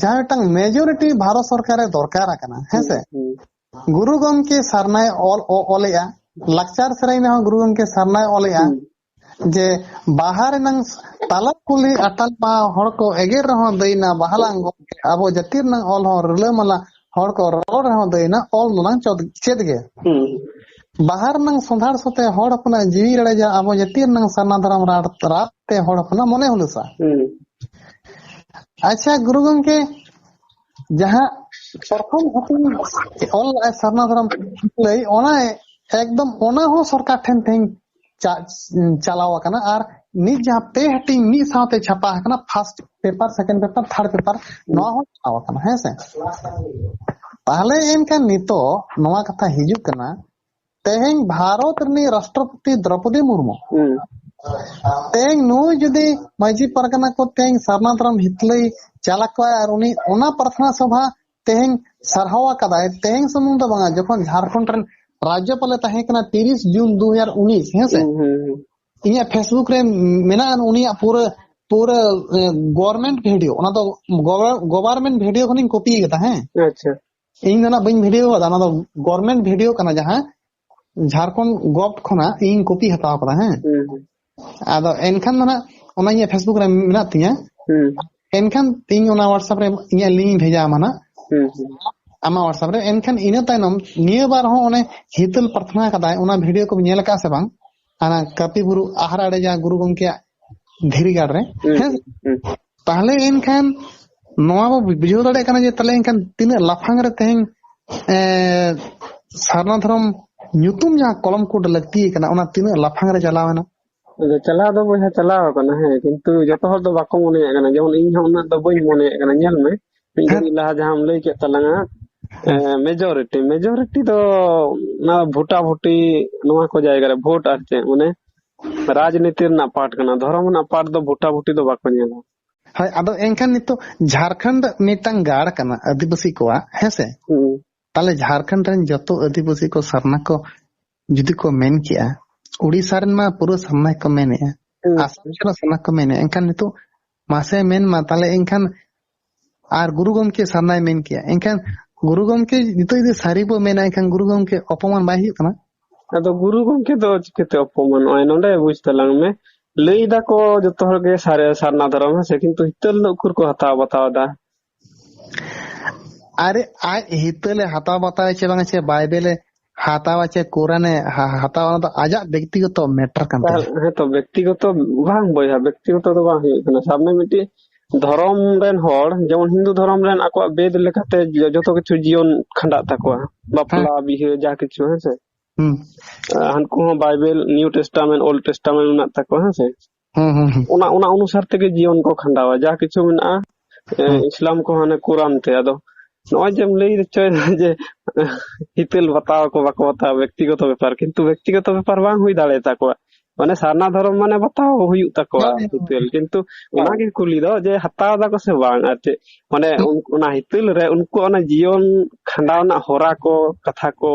ᱡᱟᱦᱟᱸ ᱢᱤᱫᱴᱟᱝ majority ᱵᱷᱟᱨᱚᱛ ᱥᱚᱨᱠᱟᱨ ᱨᱮ ᱫᱚᱨᱠᱟᱨ ᱟᱠᱟᱱᱟ, ᱦᱮᱸ ᱥᱮ? ᱦᱩᱸ, ᱦᱩᱸ᱾ ᱜᱩᱨᱩ ᱜᱚᱢᱠᱮ ᱥᱟᱨᱱᱟᱭ ᱚᱞ, ᱚ-, ᱚᱞᱮᱜᱼᱟ, ᱞᱟᱠᱪᱟᱨ ᱥᱮᱨᱮᱧ ᱨᱮᱦᱚᱸ ᱜᱩᱨᱩ ᱜᱚᱢᱠᱮ ᱥᱟᱨᱱᱟᱭ ᱚᱞᱮᱜᱼᱟ ᱦᱩᱸ᱾ ᱡᱮ ᱵᱟᱦᱟ ᱨᱮᱱᱟᱝ ᱛᱟᱞᱟ ᱠᱩᱞᱦᱤ ᱟᱴᱟᱞ ᱢᱟ ᱦᱚᱲ ᱠᱚ ᱮᱜᱮᱨ ᱨᱮᱦᱚᱸ ᱫᱟᱹᱭᱱᱟ ᱵᱟᱦᱟᱞᱟᱝ ᱜᱚᱢᱠᱮ, ᱟᱵᱚ ᱡᱟᱹᱛᱤ ᱨᱮᱱᱟᱝ ᱚᱞ ᱦᱚᱸ ᱨᱤᱞᱟᱹᱢᱟᱞᱟ ᱦᱚᱲ ᱠᱚ ᱨᱚᱲ ᱨᱮᱦᱚᱸ ᱫᱟᱹᱭᱱᱟ ᱚᱞ ᱫᱚᱞᱟᱝ ᱪᱚᱫ-, ᱪᱮᱫ ᱜᱮ᱾ ᱦᱩᱸ᱾ ᱵᱟᱦᱟ ᱨᱮᱱᱟᱝ ᱥᱚᱸᱫᱷᱟᱲ ᱥᱚᱛᱮ ᱦᱚᱲ ᱦᱚᱯᱚᱱᱟᱜ ᱡᱤᱣᱤ ᱨᱟᱲᱮᱡᱟ ᱟᱵᱚ ᱡᱟᱹᱛᱤ ᱨᱮᱱᱟᱝ ᱥᱟᱨᱱᱟ ᱫᱷᱚᱨᱚᱢ ᱨᱟᱲ-, ᱨᱟᱲ ᱛᱮ ᱦᱚᱲ ᱦᱚᱯᱚᱱᱟᱜ ᱢᱚᱱᱮ ᱦᱩᱞᱟᱹᱥᱟ᱾ ᱦᱩᱸ᱾ ᱟᱪᱪᱷᱟ ᱜᱩᱨᱩ ᱜᱚᱢᱠᱮ, ᱡᱟᱦᱟᱸ ᱯᱨᱚᱛᱷᱚᱢ ᱦᱟᱹᱴᱤᱧ ᱚᱞ ᱞᱮᱫᱼᱟᱭ ᱥᱟᱨᱱᱟ ᱫᱷᱚᱨᱚᱢ ᱞᱟᱹᱭ, ᱚᱱᱟ ᱮᱠᱫᱚᱢ ᱚᱱᱟ ᱦᱚᱸ ᱥᱚᱨᱠᱟᱨ ᱴᱷᱮᱱ ᱛᱮᱦᱮᱧ ᱪᱟ-, ᱪᱟᱞᱟᱣ ᱟᱠᱟᱱᱟ᱾ ᱟᱨ ᱱᱤᱛ ᱡᱟᱦᱟᱸ ᱯᱮ ᱦᱟᱹᱴᱤᱧ ᱢᱤᱫ ᱥᱟᱶᱛᱮ ᱪᱷᱟᱯᱟ ᱟᱠᱟᱱᱟ, first paper, second paper, third paper, ᱱᱚᱣᱟ ᱦᱚᱸ ᱪᱟᱞᱟᱣ ᱟᱠᱟᱱᱟ, ᱦᱮᱸ ᱥᱮ? ᱛᱟᱦᱞᱮ ᱮᱱᱠᱷᱟᱱ ᱱᱤᱛᱚᱜ ᱱᱚᱣᱟ ᱠᱟᱛᱷᱟ ᱦᱤᱡᱩᱜ ᱠᱟᱱᱟ, ᱛᱮᱦᱮᱧ ᱵᱷᱟᱨᱚᱛ ᱨᱤᱱᱤᱡ ᱨᱟᱥᱴᱨᱚᱯᱚᱛᱤ ᱫᱨᱚᱯᱚᱫᱤ ᱢᱩᱨᱢᱩ, ᱦᱩᱸ᱾ ᱛᱮᱦᱮᱧ ᱱᱩᱭ ᱡᱩᱫᱤ ᱢᱟᱹᱡᱷᱤ ᱯᱟᱨᱜᱟᱱᱟ ᱠᱚ ᱛᱮᱦᱮᱧ ᱥᱟᱨᱱᱟ ᱫᱷᱚᱨᱚᱢ ᱦᱤᱛᱞᱟᱹᱭ ᱪᱟᱞᱟᱜ ᱠᱚᱣᱟᱭ ᱟᱨ ᱩᱱᱤ ᱚᱱᱟ ᱯᱨᱟᱨᱛᱷᱱᱟ ᱥᱚᱵᱷᱟ ᱛᱮᱦᱮᱧ ᱥᱟᱨᱦᱟᱣ ᱟᱠᱟᱫᱟᱭ, ᱛᱮᱦᱮᱧ ᱥᱩᱢᱩᱝ ᱫᱚ ᱵᱟᱝᱟ, ᱡᱚᱠᱷᱚᱱ ᱡᱷᱟᱲᱠᱷᱚᱸᱰ ᱨᱮᱱ ᱨᱟᱡᱽᱡᱚᱯᱟᱞᱮ ᱛᱟᱦᱮᱸ ᱠᱟᱱᱟ ᱛᱤᱨᱤᱥ ᱡᱩᱱ ᱫᱩ ᱦᱟᱡᱟᱨ ᱩᱱᱤᱥ, ᱦᱮᱸ ᱥᱮ? ᱦᱩᱸ, ᱦᱩᱸ, ᱦᱩᱸ᱾ ᱤᱧᱟᱹᱜ Facebook ᱨᱮ ᱢᱮᱱᱟᱜᱼᱟ ᱩᱱᱤᱭᱟᱜ ᱯᱩᱨᱟᱹ, ᱯᱩᱨᱟᱹ, ᱮ, government video, ᱚᱱᱟ ᱫᱚ ᱜᱚᱵᱷᱚᱨ-, government video ᱠᱷᱚᱱᱤᱧ copy ᱟᱠᱟᱫᱟ, ᱦᱮᱸ᱾ ᱟᱪᱪᱷᱟ᱾ ᱤᱧ ᱫᱚ ᱱᱟᱜ ᱵᱟᱹᱧ video ᱟᱠᱟᱫᱟ, ᱚᱱᱟ ᱫᱚ government video ᱠᱟᱱᱟ, ᱡᱟᱦᱟᱸ ᱡᱷᱟᱲᱠᱷᱚᱸᱰ govt ᱠᱷᱚᱱᱟᱜ ᱤᱧ copy ᱦᱟᱛᱟᱣ ᱟᱠᱟᱫᱟ, ᱦᱮᱸ᱾ ᱦᱩᱸ, ᱦᱩᱸ᱾ ᱟᱫᱚ ᱮᱱᱠᱷᱟᱱ ᱫᱚ ᱱᱟᱜ ᱚᱱᱟ ᱤᱧᱟᱹᱜ Facebook ᱨᱮ ᱢᱮᱱᱟᱜ ᱛᱤᱧᱟ᱾ ᱦᱩᱸ᱾ ᱮᱱᱠᱷᱟᱱ ᱤᱧ ᱚᱱᱟ WhatsApp ᱨᱮ ᱤᱧᱟᱹᱜ link ᱤᱧ ᱵᱷᱮᱡᱟ ᱟᱢᱟ ᱱᱟᱜ᱾ ᱦᱩᱸ, ᱦᱩᱸ᱾ ᱟᱢᱟᱜ WhatsApp ᱨᱮ᱾ ᱮᱱᱠᱷᱟᱱ ᱤᱱᱟᱹ ᱛᱟᱭᱱᱚᱢ ᱱᱤᱭᱟᱹ ᱵᱟᱨ ᱦᱚᱸ ᱚᱱᱮ ᱦᱤᱛᱟᱹᱞ ᱯᱨᱟᱨᱛᱷᱱᱟ ᱠᱟᱫᱟᱭ, ᱚᱱᱟ video ᱠᱚᱢ ᱧᱮᱞ ᱟᱠᱟᱫᱼᱟ ᱥᱮ ᱵᱟᱝ? ᱦᱟᱱᱟ ᱠᱟᱹᱯᱤ ᱵᱩᱨᱩ ᱟᱦᱟᱨ ᱟᱲᱮ ᱡᱟᱦᱟᱸ ᱜᱩᱨᱩ ᱜᱚᱢᱠᱮᱭᱟᱜ ᱫᱷᱤᱨᱤ ᱜᱟᱲ ᱨᱮ᱾ ᱦᱩᱸ, ᱦᱮᱸ? ᱦᱩᱸ᱾ ᱛᱟᱦᱞᱮ ᱮᱱᱠᱷᱟᱱ ᱱᱚᱣᱟ ᱵᱚ ᱵᱩᱡᱷᱟᱹᱣ ᱫᱟᱲᱮᱭᱟᱜ ᱠᱟᱱᱟ ᱡᱮ ᱛᱟᱦᱞᱮ ᱮᱱᱠᱷᱟᱱ ᱛᱤᱱᱟᱹᱜ ᱞᱟᱯᱷᱟᱝ ᱨᱮ ᱛᱮᱦᱮᱧ, ᱮ, ᱥᱟᱨᱱᱟ ᱫᱷᱚᱨᱚᱢ ᱧᱩᱛᱩᱢ ᱡᱟᱦᱟᱸ ᱠᱚᱞᱚᱢ code ᱞᱟᱹᱠᱛᱤ ᱠᱟᱱᱟ, ᱚᱱᱟ ᱛᱤᱱᱟᱹᱜ ᱞᱟᱯᱷᱟᱝ ᱨᱮ ᱪᱟᱞᱟᱣ ᱮᱱᱟ? ᱟᱫᱚ ᱪᱟᱞᱟᱣ ᱫᱚ ᱵᱚᱭᱦᱟ ᱪᱟᱞᱟᱣ ᱟᱠᱟᱱᱟ, ᱦᱮᱸ, ᱠᱤᱱᱛᱩ ᱡᱚᱛᱚ ᱦᱚᱲ ᱫᱚ ᱵᱟᱠᱚ ᱢᱚᱱᱮᱭᱟᱜ ᱠᱟᱱᱟ᱾ ᱡᱮᱢᱚᱱ ᱤᱧ ᱦᱚᱸ ᱩᱱᱟᱹᱜ ᱫᱚ ᱵᱟᱹᱧ ᱢᱚᱱᱮᱭᱟᱜ ᱠᱟᱱᱟ᱾ ᱧᱮᱞ ᱢᱮ, ᱢᱤᱫ ᱦᱮᱸ᱾ ᱜᱷᱟᱹᱲᱤᱡ ᱞᱟᱦᱟ ᱡᱟᱦᱟᱸᱢ ᱞᱟᱹᱭ ᱠᱮᱫ ᱛᱟᱞᱟᱝᱟ, ᱦᱮᱸ᱾ ᱮ, majority, majority ᱫᱚ ᱚᱱᱟ ᱵᱷᱳᱴᱟ ᱵᱷᱩᱴᱤ, ᱱᱚᱣᱟ ᱠᱚ ᱡᱟᱭᱜᱟ ᱨᱮ ᱵᱷᱳᱴ, ᱟᱨ ᱪᱮᱫ, ᱢᱟᱱᱮ, ᱨᱟᱡᱽᱱᱤᱛᱤ ᱨᱮᱱᱟᱜ part ᱠᱟᱱᱟ, ᱫᱷᱚᱨᱚᱢ ᱨᱮᱱᱟᱜ part ᱫᱚ ᱵᱷᱳᱴᱟ ᱵᱷᱩᱴᱤ ᱫᱚ ᱵᱟᱠᱚ ᱧᱮᱞᱟ᱾ ᱦᱳᱭ, ᱟᱫᱚ ᱮᱱᱠᱷᱟᱱ ᱱᱤᱛᱚᱜ ᱡᱷᱟᱲᱠᱷᱚᱸᱰ ᱢᱤᱫᱴᱟᱝ ᱜᱟᱲ ᱠᱟᱱᱟ ᱟᱹᱫᱤᱵᱟᱹᱥᱤ ᱠᱚᱣᱟᱜ, ᱦᱮᱸ ᱥᱮ? ᱦᱩᱸ᱾ ᱛᱟᱦᱞᱮ ᱡᱷᱟᱲᱠᱷᱚᱸᱰ ᱨᱮᱱ ᱡᱚᱛᱚ ᱟᱹᱫᱤᱵᱟᱹᱥᱤ ᱠᱚ ᱥᱟᱨᱱᱟ ᱠᱚ ᱡᱩᱫᱤ ᱠᱚ ᱢᱮᱱ ᱠᱮᱜᱼᱟ, ᱩᱲᱤᱥᱥᱟ ᱨᱮᱱ ᱢᱟ ᱯᱩᱨᱟᱹ ᱥᱟᱨᱱᱟ ᱠᱚ ᱢᱮᱱᱮᱜᱼᱟ, ᱦᱩᱸ᱾ ᱟᱥᱟᱢ ᱨᱮᱱ ᱥᱟᱨᱱᱟ ᱠᱚ ᱢᱮᱱᱮᱜᱼᱟ, ᱮᱱᱠᱷᱟᱱ ᱱᱤᱛᱚᱜ ᱢᱟᱥᱮ ᱢᱮᱱ ᱢᱟ, ᱛᱟᱦᱞᱮ ᱮᱱᱠᱷᱟᱱ ᱟᱨ ᱜᱩᱨᱩ ᱜᱚᱢᱠᱮ ᱥᱟᱨᱱᱟᱭ ᱢᱮᱱ ᱠᱮᱜᱼᱟ, ᱮᱱᱠᱷᱟᱱ ᱜᱩᱨᱩ ᱜᱚᱢᱠᱮ ᱱᱤᱛᱚᱜ ᱡᱩᱫᱤ ᱥᱟᱹᱨᱤ ᱵᱚ ᱢᱮᱱᱟ, ᱮᱱᱠᱷᱟᱱ ᱜᱩᱨᱩ ᱜᱚᱢᱠᱮ ᱚᱯᱚᱢᱟᱱ ᱵᱟᱭ ᱦᱩᱭᱩᱜ ᱠᱟᱱᱟ? ᱟᱫᱚ ᱜᱩᱨᱩ ᱜᱚᱢᱠᱮ ᱫᱚ ᱪᱤᱠᱟᱹᱛᱮ ᱚᱯᱚᱢᱟᱱᱚᱜᱼᱟᱭ? ᱱᱚᱰᱮ ᱵᱩᱡᱽ ᱛᱟᱞᱟᱝ ᱢᱮ, ᱞᱟᱹᱭ ᱫᱟᱠᱚ ᱡᱚᱛᱚ ᱦᱚᱲ ᱜᱮ ᱥᱟᱨ-, ᱥᱟᱨᱱᱟ ᱫᱷᱚᱨᱚᱢ, ᱦᱮᱸ ᱥᱮ, ᱠᱤᱱᱛᱩ ᱦᱤᱛᱟᱹᱞ ᱫᱚ ᱩᱠᱩᱨ ᱠᱚ ᱦᱟᱛᱟᱣ ᱵᱟᱛᱟᱣ ᱮᱫᱟ? ᱟᱨᱮ, ᱟᱡ ᱦᱤᱛᱟᱹᱞᱮ ᱦᱟᱛᱟᱣ ᱵᱟᱛᱟᱣ ᱪᱮ ᱵᱟᱝ, ᱪᱮ ᱵᱟᱭᱵᱮᱞᱮ ᱦᱟᱛᱟᱣᱟ ᱪᱮ ᱠᱳᱨᱟᱱᱮ ᱦᱟ-, ᱦᱟᱛᱟᱣᱟ, ᱚᱱᱟ ᱫᱚ ᱟᱡᱟᱜ ᱵᱮᱠᱛᱤᱜᱚᱛᱚ ᱢᱮᱴᱟᱨ ᱠᱟᱱ ᱛᱟᱭᱟ᱾ ᱛᱟᱦᱞᱮ, ᱦᱮᱸ ᱛᱚ, ᱵᱮᱠᱛᱤᱜᱚᱛᱚ ᱵᱟᱝ ᱵᱚᱭᱦᱟ, ᱵᱮᱠᱛᱤᱜᱚᱛᱚ ᱫᱚ ᱵᱟᱝ ᱦᱩᱭᱩᱜ ᱠᱟᱱᱟ᱾ ᱥᱟᱵ ᱢᱮ, ᱢᱤᱫᱴᱤᱡ ᱫᱷᱚᱨᱚᱢ ᱨᱮᱱ ᱦᱚᱲ, ᱡᱮᱢᱚᱱ ᱦᱤᱱᱫᱩ ᱫᱷᱚᱨᱚᱢ ᱨᱮᱱ, ᱟᱠᱚᱣᱟᱜ ᱵᱮᱫ ᱞᱮᱠᱟᱛᱮ ᱡᱚ-, ᱡᱚᱛᱚ ᱠᱤᱪᱷᱩ ᱡᱤᱭᱚᱱ ᱠᱷᱟᱸᱰᱟᱜ ᱛᱟᱠᱚᱣᱟ, ᱵᱟᱯᱞᱟ, ᱦᱮᱸ᱾ ᱵᱤᱦᱟᱹ, ᱡᱟ ᱠᱤᱪᱷᱩ, ᱦᱮᱸ ᱥᱮ᱾ ᱦᱩᱸ᱾ ᱟᱨ ᱦᱟᱱᱠᱩ ᱦᱚᱸ ᱵᱟᱭᱵᱮᱞ, ᱱᱤᱭᱩ ᱴᱮᱥᱴᱟᱢᱮᱱᱴ, ᱳᱞᱰ ᱴᱮᱥᱴᱟᱢᱮᱱᱴ ᱢᱮᱱᱟᱜ ᱛᱟᱠᱚᱣᱟ, ᱦᱮᱸ ᱥᱮ᱾ ᱦᱩᱸ, ᱦᱩᱸ, ᱦᱩᱸ᱾ ᱚᱱᱟ, ᱚᱱᱟ ᱚᱱᱩᱥᱟᱨ ᱛᱮᱜᱮ ᱡᱤᱭᱚᱱ ᱠᱚ ᱠᱷᱟᱸᱰᱟᱣᱟ, ᱡᱟ ᱠᱤᱪᱷᱩ ᱢᱮᱱᱟᱜᱼᱟ, ᱮ, ᱦᱩᱸ᱾ ᱤᱥᱞᱟᱢ ᱠᱚ ᱦᱟᱱᱮ ᱠᱳᱨᱟᱱ ᱛᱮ᱾ ᱟᱫᱚ ᱱᱚᱜᱼᱚᱭ ᱡᱮᱢ ᱞᱟᱹᱭ ᱦᱚᱪᱚᱭᱮᱫᱟ ᱡᱮ ᱦᱤᱛᱟᱹᱞ ᱵᱟᱛᱟᱣ ᱠᱚ ᱵᱟᱠᱚ ᱵᱟᱛᱟᱣᱟ, ᱵᱮᱠᱛᱤᱜᱚᱛᱚ ᱵᱮᱯᱟᱨ, ᱠᱤᱱᱛᱩ ᱵᱮᱠᱛᱤᱜᱚᱛᱚ ᱵᱮᱯᱟᱨ ᱵᱟᱝ ᱦᱩᱭ ᱫᱟᱲᱮᱭᱟᱛᱟᱠᱚᱣᱟ᱾ ᱢᱟᱱᱮ ᱥᱟᱨᱱᱟ ᱫᱷᱚᱨᱚᱢ ᱢᱟᱱᱮ ᱵᱟᱛᱟᱣ ᱦᱩᱭᱩᱜ ᱛᱟᱠᱚᱣᱟ ᱦᱳᱭ, ᱦᱳᱭ᱾ ᱦᱤᱛᱟᱹᱞ, ᱠᱤᱱᱛᱩ ᱦᱳᱭ᱾ ᱚᱱᱟᱜᱮ ᱠᱩᱞᱤ ᱫᱚ ᱡᱮ ᱦᱟᱛᱟᱣ ᱫᱟᱠᱚ ᱥᱮ ᱵᱟᱝ, ᱟᱨ ᱪᱮᱫ ᱢᱟᱱᱮ ᱦᱩᱸ᱾ ᱩᱱ-, ᱚᱱᱟ ᱦᱤᱛᱟᱹᱞ ᱨᱮ ᱩᱱᱠᱩ ᱚᱱᱟ ᱡᱤᱭᱚᱱ ᱠᱷᱟᱸᱰᱟᱣ ᱨᱮᱱᱟᱜ ᱦᱚᱨᱟ ᱠᱚ, ᱠᱟᱛᱷᱟ ᱠᱚ,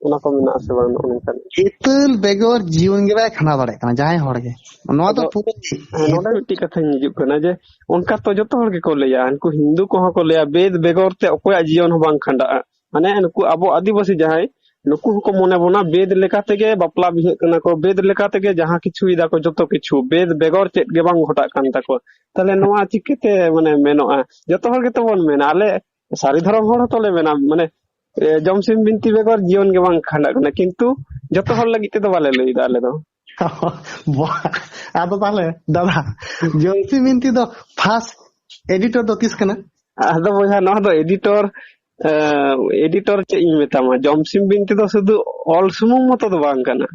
ᱚᱱᱟ ᱠᱚ ᱢᱮᱱᱟᱜᱼᱟ ᱥᱮ ᱵᱟᱝ, ᱱᱚᱜᱼᱚ ᱱᱚᱝᱠᱟᱱ? ᱦᱤᱛᱟᱹᱞ ᱵᱮᱜᱚᱨ ᱡᱤᱭᱚᱱ ᱜᱮ ᱵᱟᱭ ᱠᱷᱟᱸᱰᱟᱣ ᱫᱟᱲᱮᱭᱟᱜ ᱠᱟᱱᱟ ᱡᱟᱦᱟᱸᱭ ᱦᱚᱲ ᱜᱮ᱾ ᱱᱚᱣᱟ ᱫᱚ ᱟᱫᱚ, ᱯᱩᱨᱟᱹ ᱦᱮᱸ, ᱱᱚᱰᱮ ᱢᱤᱫᱴᱤᱡ ᱠᱟᱛᱷᱟᱧ ᱦᱤᱡᱩᱜ ᱠᱟᱱᱟ ᱡᱮ ᱚᱱᱠᱟ ᱛᱚ ᱡᱚᱛᱚ ᱦᱚᱲ ᱜᱮᱠᱚ ᱞᱟᱹᱭᱟ, ᱩᱱᱠᱩ ᱦᱤᱱᱫᱩ ᱠᱚᱦᱚᱸ ᱠᱚ ᱞᱟᱹᱭᱟ, ᱵᱮᱫ ᱵᱮᱜᱚᱨ ᱛᱮ ᱚᱠᱚᱭᱟᱜ ᱡᱤᱭᱚᱱ ᱦᱚᱸ ᱵᱟᱝ ᱠᱷᱟᱸᱰᱟᱜᱼᱟ᱾ ᱢᱟᱱᱮ ᱱᱩᱠᱩ ᱟᱵᱚ ᱟᱹᱫᱤᱵᱟᱹᱥᱤ ᱡᱟᱦᱟᱸᱭ, ᱱᱩᱠᱩ ᱦᱚᱸᱠᱚ ᱢᱚᱱᱮ ᱵᱚᱱᱟ ᱵᱮᱫ ᱞᱮᱠᱟ ᱛᱮᱜᱮ ᱵᱟᱯᱞᱟ ᱵᱤᱦᱟᱹᱜ ᱠᱟᱱᱟ ᱠᱚ, ᱵᱮᱫ ᱞᱮᱠᱟ ᱛᱮᱜᱮ ᱡᱟᱦᱟᱸ ᱠᱤᱪᱷᱩᱭ ᱫᱟᱠᱚ ᱡᱚᱛᱚ ᱠᱤᱪᱷᱩ, ᱵᱮᱫ ᱵᱮᱜᱚᱨ ᱪᱮᱫ ᱜᱮ ᱵᱟᱝ ᱜᱷᱚᱴᱟᱜ ᱠᱟᱱ ᱛᱟᱠᱚᱣᱟ᱾ ᱛᱟᱦᱞᱮ ᱱᱚᱣᱟ ᱪᱤᱠᱟᱹᱛᱮ ᱢᱟᱱᱮ ᱢᱮᱱᱚᱜᱼᱟ? ᱡᱚᱛᱚ ᱦᱚᱲ ᱜᱮᱛᱚ ᱵᱚᱱ ᱢᱮᱱᱟ, ᱟᱞᱮ ᱥᱟᱹᱨᱤ ᱫᱷᱚᱨᱚᱢ ᱦᱚᱲ ᱦᱚᱸᱛᱚ ᱞᱮ ᱢᱮᱱᱟ, ᱢᱟᱱᱮ, ᱮ, ᱡᱚᱢᱥᱤᱢ ᱵᱤᱱᱛᱤ ᱵᱮᱜᱚᱨ ᱡᱤᱭᱚᱱ ᱜᱮ ᱵᱟᱝ ᱠᱷᱟᱸᱰᱟᱜ ᱠᱟᱱᱟ, ᱠᱤᱱᱛᱩ ᱡᱚᱛᱚ ᱦᱚᱲ ᱞᱟᱹᱜᱤᱫ ᱛᱮᱫᱚ ᱵᱟᱞᱮ ᱞᱟᱹᱭ ᱮᱫᱟ ᱟᱞᱮ ᱫᱚ᱾ ᱵᱟ-, ᱟᱫᱚ ᱛᱟᱦᱞᱮ ᱫᱟᱫᱟ, ᱡᱚᱢᱥᱤᱢ ᱵᱤᱱᱛᱤ ᱫᱚ ᱯᱷᱟᱥᱴ ᱮᱰᱤᱴᱚᱨ ᱫᱚ ᱛᱤᱥ ᱠᱟᱱᱟ? ᱟᱫᱚ ᱵᱚᱭᱦᱟ, ᱱᱚᱣᱟ ᱫᱚ ᱮᱰᱤᱴᱚᱨ, ᱮ, ᱮᱰᱤᱴᱚᱨ ᱪᱮᱫ ᱤᱧ ᱢᱮᱛᱟᱢᱟ, ᱡᱚᱢᱥᱤᱢ ᱵᱤᱱᱛᱤ ᱫᱚ ᱥᱩᱫᱷᱩ ᱚᱞ ᱥᱩᱢᱩᱝ ᱢᱚᱛᱚ ᱫᱚ ᱵᱟᱝ ᱠᱟᱱᱟ᱾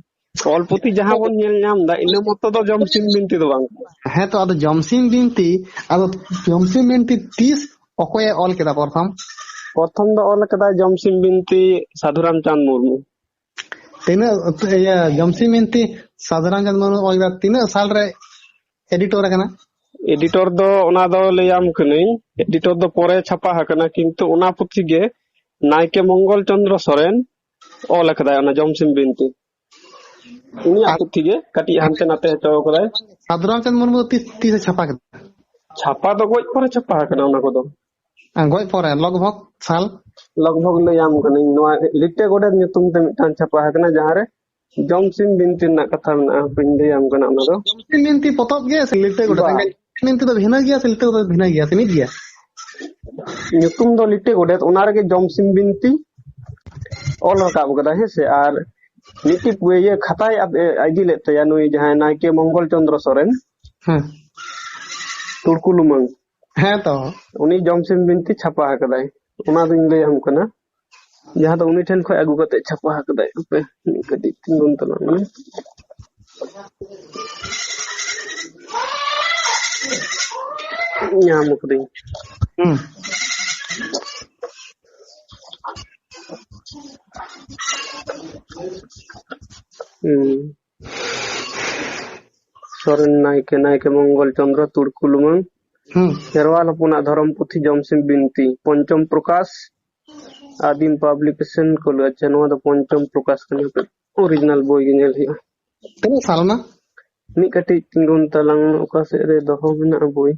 ᱚᱞ ᱯᱩᱛᱷᱤ ᱡᱟᱦᱟᱸ ᱵᱚᱱ ᱧᱮᱞ ᱧᱟᱢ ᱮᱫᱟ, ᱤᱱᱟᱹ ᱢᱚᱛᱚ ᱫᱚ ᱡᱚᱢᱥᱤᱢ ᱵᱤᱱᱛᱤ ᱫᱚ ᱵᱟᱝ ᱠᱟᱱᱟ᱾ ᱦᱮᱸ ᱛᱚ, ᱟᱫᱚ ᱡᱚᱢᱥᱤᱢ ᱵᱤᱱᱛᱤ, ᱟᱫᱚ ᱡᱚᱢᱥᱤᱢ ᱵᱤᱱᱛᱤ ᱛᱤᱥ ᱚᱠᱚᱭᱮ ᱚᱞ ᱠᱮᱫᱟ ᱯᱨᱚᱛᱷᱚᱢ? ᱯᱨᱚᱛᱷᱚᱢ ᱫᱚ ᱚᱞ ᱠᱟᱫᱟᱭ ᱡᱚᱢᱥᱤᱢ ᱵᱤᱱᱛᱤ ᱥᱟᱫᱷᱩ ᱨᱟᱢᱪᱟᱸᱫᱽ ᱢᱩᱨᱢᱩ᱾ ᱛᱤᱱᱟᱹᱜ, ᱤᱭᱟᱹ, ᱡᱚᱢᱥᱤᱢ ᱵᱤᱱᱛᱤ ᱥᱟᱫᱷᱩ ᱨᱟᱢᱪᱟᱸᱫᱽ ᱢᱩᱨᱢᱩ ᱚᱞ ᱠᱮᱫᱟ, ᱛᱤᱱᱟᱹᱜ ᱥᱟᱞ ᱨᱮ ᱮᱰᱤᱴᱚᱨ ᱟᱠᱟᱱᱟ? ᱮᱰᱤᱴᱚᱨ ᱫᱚ ᱚᱱᱟ ᱫᱚ ᱞᱟᱹᱭᱟᱢ ᱠᱟᱹᱱᱟᱹᱧ, ᱮᱰᱤᱴᱚᱨ ᱫᱚ ᱯᱚᱨᱮ ᱪᱷᱟᱯᱟ ᱟᱠᱟᱱᱟ, ᱠᱤᱱᱛᱩ ᱚᱱᱟ ᱯᱩᱛᱷᱤ ᱜᱮ ᱱᱟᱭᱠᱮ ᱢᱚᱝᱜᱚᱞ ᱪᱚᱸᱫᱽᱨᱚ ᱥᱚᱨᱮᱱ ᱚᱞ ᱟᱠᱟᱫᱟᱭ, ᱚᱱᱟ ᱡᱚᱢᱥᱤᱢ ᱵᱤᱱᱛᱤ᱾ ᱩᱱᱤᱭᱟᱜ ᱟᱨ ᱯᱩᱛᱷᱤ ᱜᱮ ᱠᱟᱹᱴᱤᱡ ᱦᱟᱱᱛᱮ ᱱᱟᱛᱮ ᱦᱚᱪᱚ ᱠᱟᱫᱟᱭ᱾ ᱥᱟᱫᱷᱩ ᱨᱟᱢᱪᱟᱸᱫᱽ ᱢᱩᱨᱢᱩ ᱫᱚ ᱛᱤᱥ, ᱛᱤᱥᱮ ᱪᱷᱟᱯᱟ ᱠᱮᱫᱟ? ᱪᱷᱟᱯᱟ ᱫᱚ ᱜᱚᱡ ᱯᱚᱨᱮ ᱪᱷᱟᱯᱟ ᱟᱠᱟᱱᱟ ᱚᱱᱟ ᱠᱚᱫᱚ᱾ ᱟᱨ ᱜᱚᱡ ᱯᱚᱨᱮ ᱞᱚᱜᱽ ᱵᱷᱚᱜᱽ ᱥᱟᱞ? ᱞᱚᱜᱽ ᱵᱷᱚᱜᱽ ᱞᱟᱹᱭᱟᱢ ᱠᱟᱹᱱᱟᱹᱧ, ᱱᱚᱣᱟ ᱞᱤᱴᱟᱹ ᱜᱚᱰᱮᱛ ᱧᱩᱛᱩᱢ ᱛᱮ ᱢᱤᱫᱴᱟᱝ ᱪᱷᱟᱯᱟ ᱟᱠᱟᱱᱟ, ᱡᱟᱦᱟᱸᱨᱮ ᱡᱚᱢᱥᱤᱢ ᱵᱤᱱᱛᱤ ᱨᱮᱱᱟᱜ ᱠᱟᱛᱷᱟ ᱢᱮᱱᱟᱜᱼᱟ, ᱦᱟᱯᱮᱧ ᱞᱟᱹᱭᱟᱢ ᱠᱟᱱᱟ ᱚᱱᱟ ᱫᱚ᱾ ᱡᱚᱢᱥᱤᱢ ᱵᱤᱱᱛᱤ ᱯᱚᱛᱚᱵ ᱜᱮ ᱥᱮ ᱞᱤᱴᱟᱹ ᱜᱚᱰᱮᱛ? ᱵᱟᱝ᱾ ᱡᱚᱢᱥᱤᱢ ᱵᱤᱱᱛᱤ ᱫᱚ ᱵᱷᱤᱱᱟᱹ ᱜᱮᱭᱟ ᱥᱮ ᱞᱤᱴᱟᱹ ᱜᱚᱰᱮᱛ ᱵᱷᱤᱱᱟᱹ ᱜᱮᱭᱟ ᱥᱮ ᱢᱤᱫ ᱜᱮᱭᱟ? ᱧᱩᱛᱩᱢ ᱫᱚ ᱞᱤᱴᱟᱹ ᱜᱚᱰᱮᱛ, ᱚᱱᱟ ᱨᱮᱜᱮ ᱡᱚᱢᱥᱤᱢ ᱵᱤᱱᱛᱤ ᱚᱞ ᱨᱟᱠᱟᱵ ᱟᱠᱟᱫᱟᱭ, ᱦᱮᱸ ᱥᱮ᱾ ᱟᱨ ᱢᱤᱫᱴᱤᱡ ᱤᱭᱟᱹ ᱠᱷᱟᱛᱟᱭ ᱟᱵ-, ᱮ, ᱤᱫᱤ ᱞᱮᱫ ᱛᱟᱭᱟ ᱱᱩᱭ ᱡᱟᱦᱟᱸᱭ ᱱᱟᱭᱠᱮ ᱢᱚᱝᱜᱚᱞ ᱪᱚᱸᱫᱽᱨᱚ ᱥᱚᱨᱮᱱ, ᱦᱮᱸ᱾ ᱛᱩᱲᱠᱩ ᱞᱩᱢᱟᱹᱝ᱾ ᱦᱮᱸ ᱛᱚ᱾ ᱩᱱᱤ ᱡᱚᱢᱥᱤᱢ ᱵᱤᱱᱛᱤ ᱪᱷᱟᱯᱟ ᱟᱠᱟᱫᱟᱭ, ᱚᱱᱟ ᱫᱚᱧ ᱞᱟᱹᱭᱟᱢ ᱠᱟᱱᱟ, ᱡᱟᱦᱟᱸ ᱫᱚ ᱩᱱᱤ ᱴᱷᱮᱱ ᱠᱷᱚᱱ ᱟᱹᱜᱩ ᱠᱟᱛᱮ ᱪᱷᱟᱯᱟ ᱟᱠᱟᱫᱟᱭ᱾ ᱦᱟᱯᱮ ᱢᱤᱫ ᱠᱟᱹᱴᱤᱡ ᱛᱤᱸᱜᱩᱱ ᱛᱟᱞᱟᱝ ᱢᱮ᱾ ᱧᱟᱢ ᱠᱟᱹᱫᱟᱹᱧ᱾ ᱦᱩᱸ᱾ ᱦᱩᱸ᱾ ᱥᱚᱨᱮᱱ ᱱᱟᱭᱠᱮ, ᱱᱟᱭᱠᱮ ᱢᱚᱝᱜᱚᱞ ᱪᱚᱸᱫᱽᱨᱚ ᱛᱩᱲᱠᱩ ᱞᱩᱢᱟᱹᱝ᱾ ᱦᱩᱸ᱾ ᱠᱷᱮᱨᱣᱟᱞ ᱦᱚᱯᱚᱱᱟᱜ ᱫᱷᱚᱨᱚᱢ ᱯᱩᱛᱷᱤ ᱡᱚᱢᱥᱤᱢ ᱵᱤᱱᱛᱤ, ᱯᱚᱧᱪᱚᱢ ᱯᱨᱚᱠᱟᱥ, ᱟᱹᱫᱤᱢ ᱯᱟᱵᱽᱞᱤᱠᱮᱥᱚᱱ ᱠᱚ ᱞᱟᱹᱭᱟ᱾ ᱟᱪᱪᱷᱟ, ᱱᱚᱣᱟ ᱫᱚ ᱯᱚᱧᱪᱚᱢ ᱯᱨᱚᱠᱟᱥ ᱠᱟᱱᱟ, original ᱵᱳᱭ ᱜᱮ ᱧᱮᱞ ᱦᱩᱭᱩᱜᱼᱟ᱾ ᱛᱤᱱᱟᱹᱜ ᱥᱟᱞ ᱚᱱᱟ? ᱢᱤᱫ ᱠᱟᱹᱴᱤᱡ ᱛᱤᱸᱜᱩᱱ ᱛᱟᱞᱟᱝ ᱢᱮ, ᱚᱠᱟ ᱥᱮᱫ ᱨᱮ ᱫᱚᱦᱚ ᱢᱮᱱᱟᱜᱼᱟ ᱵᱳᱭ?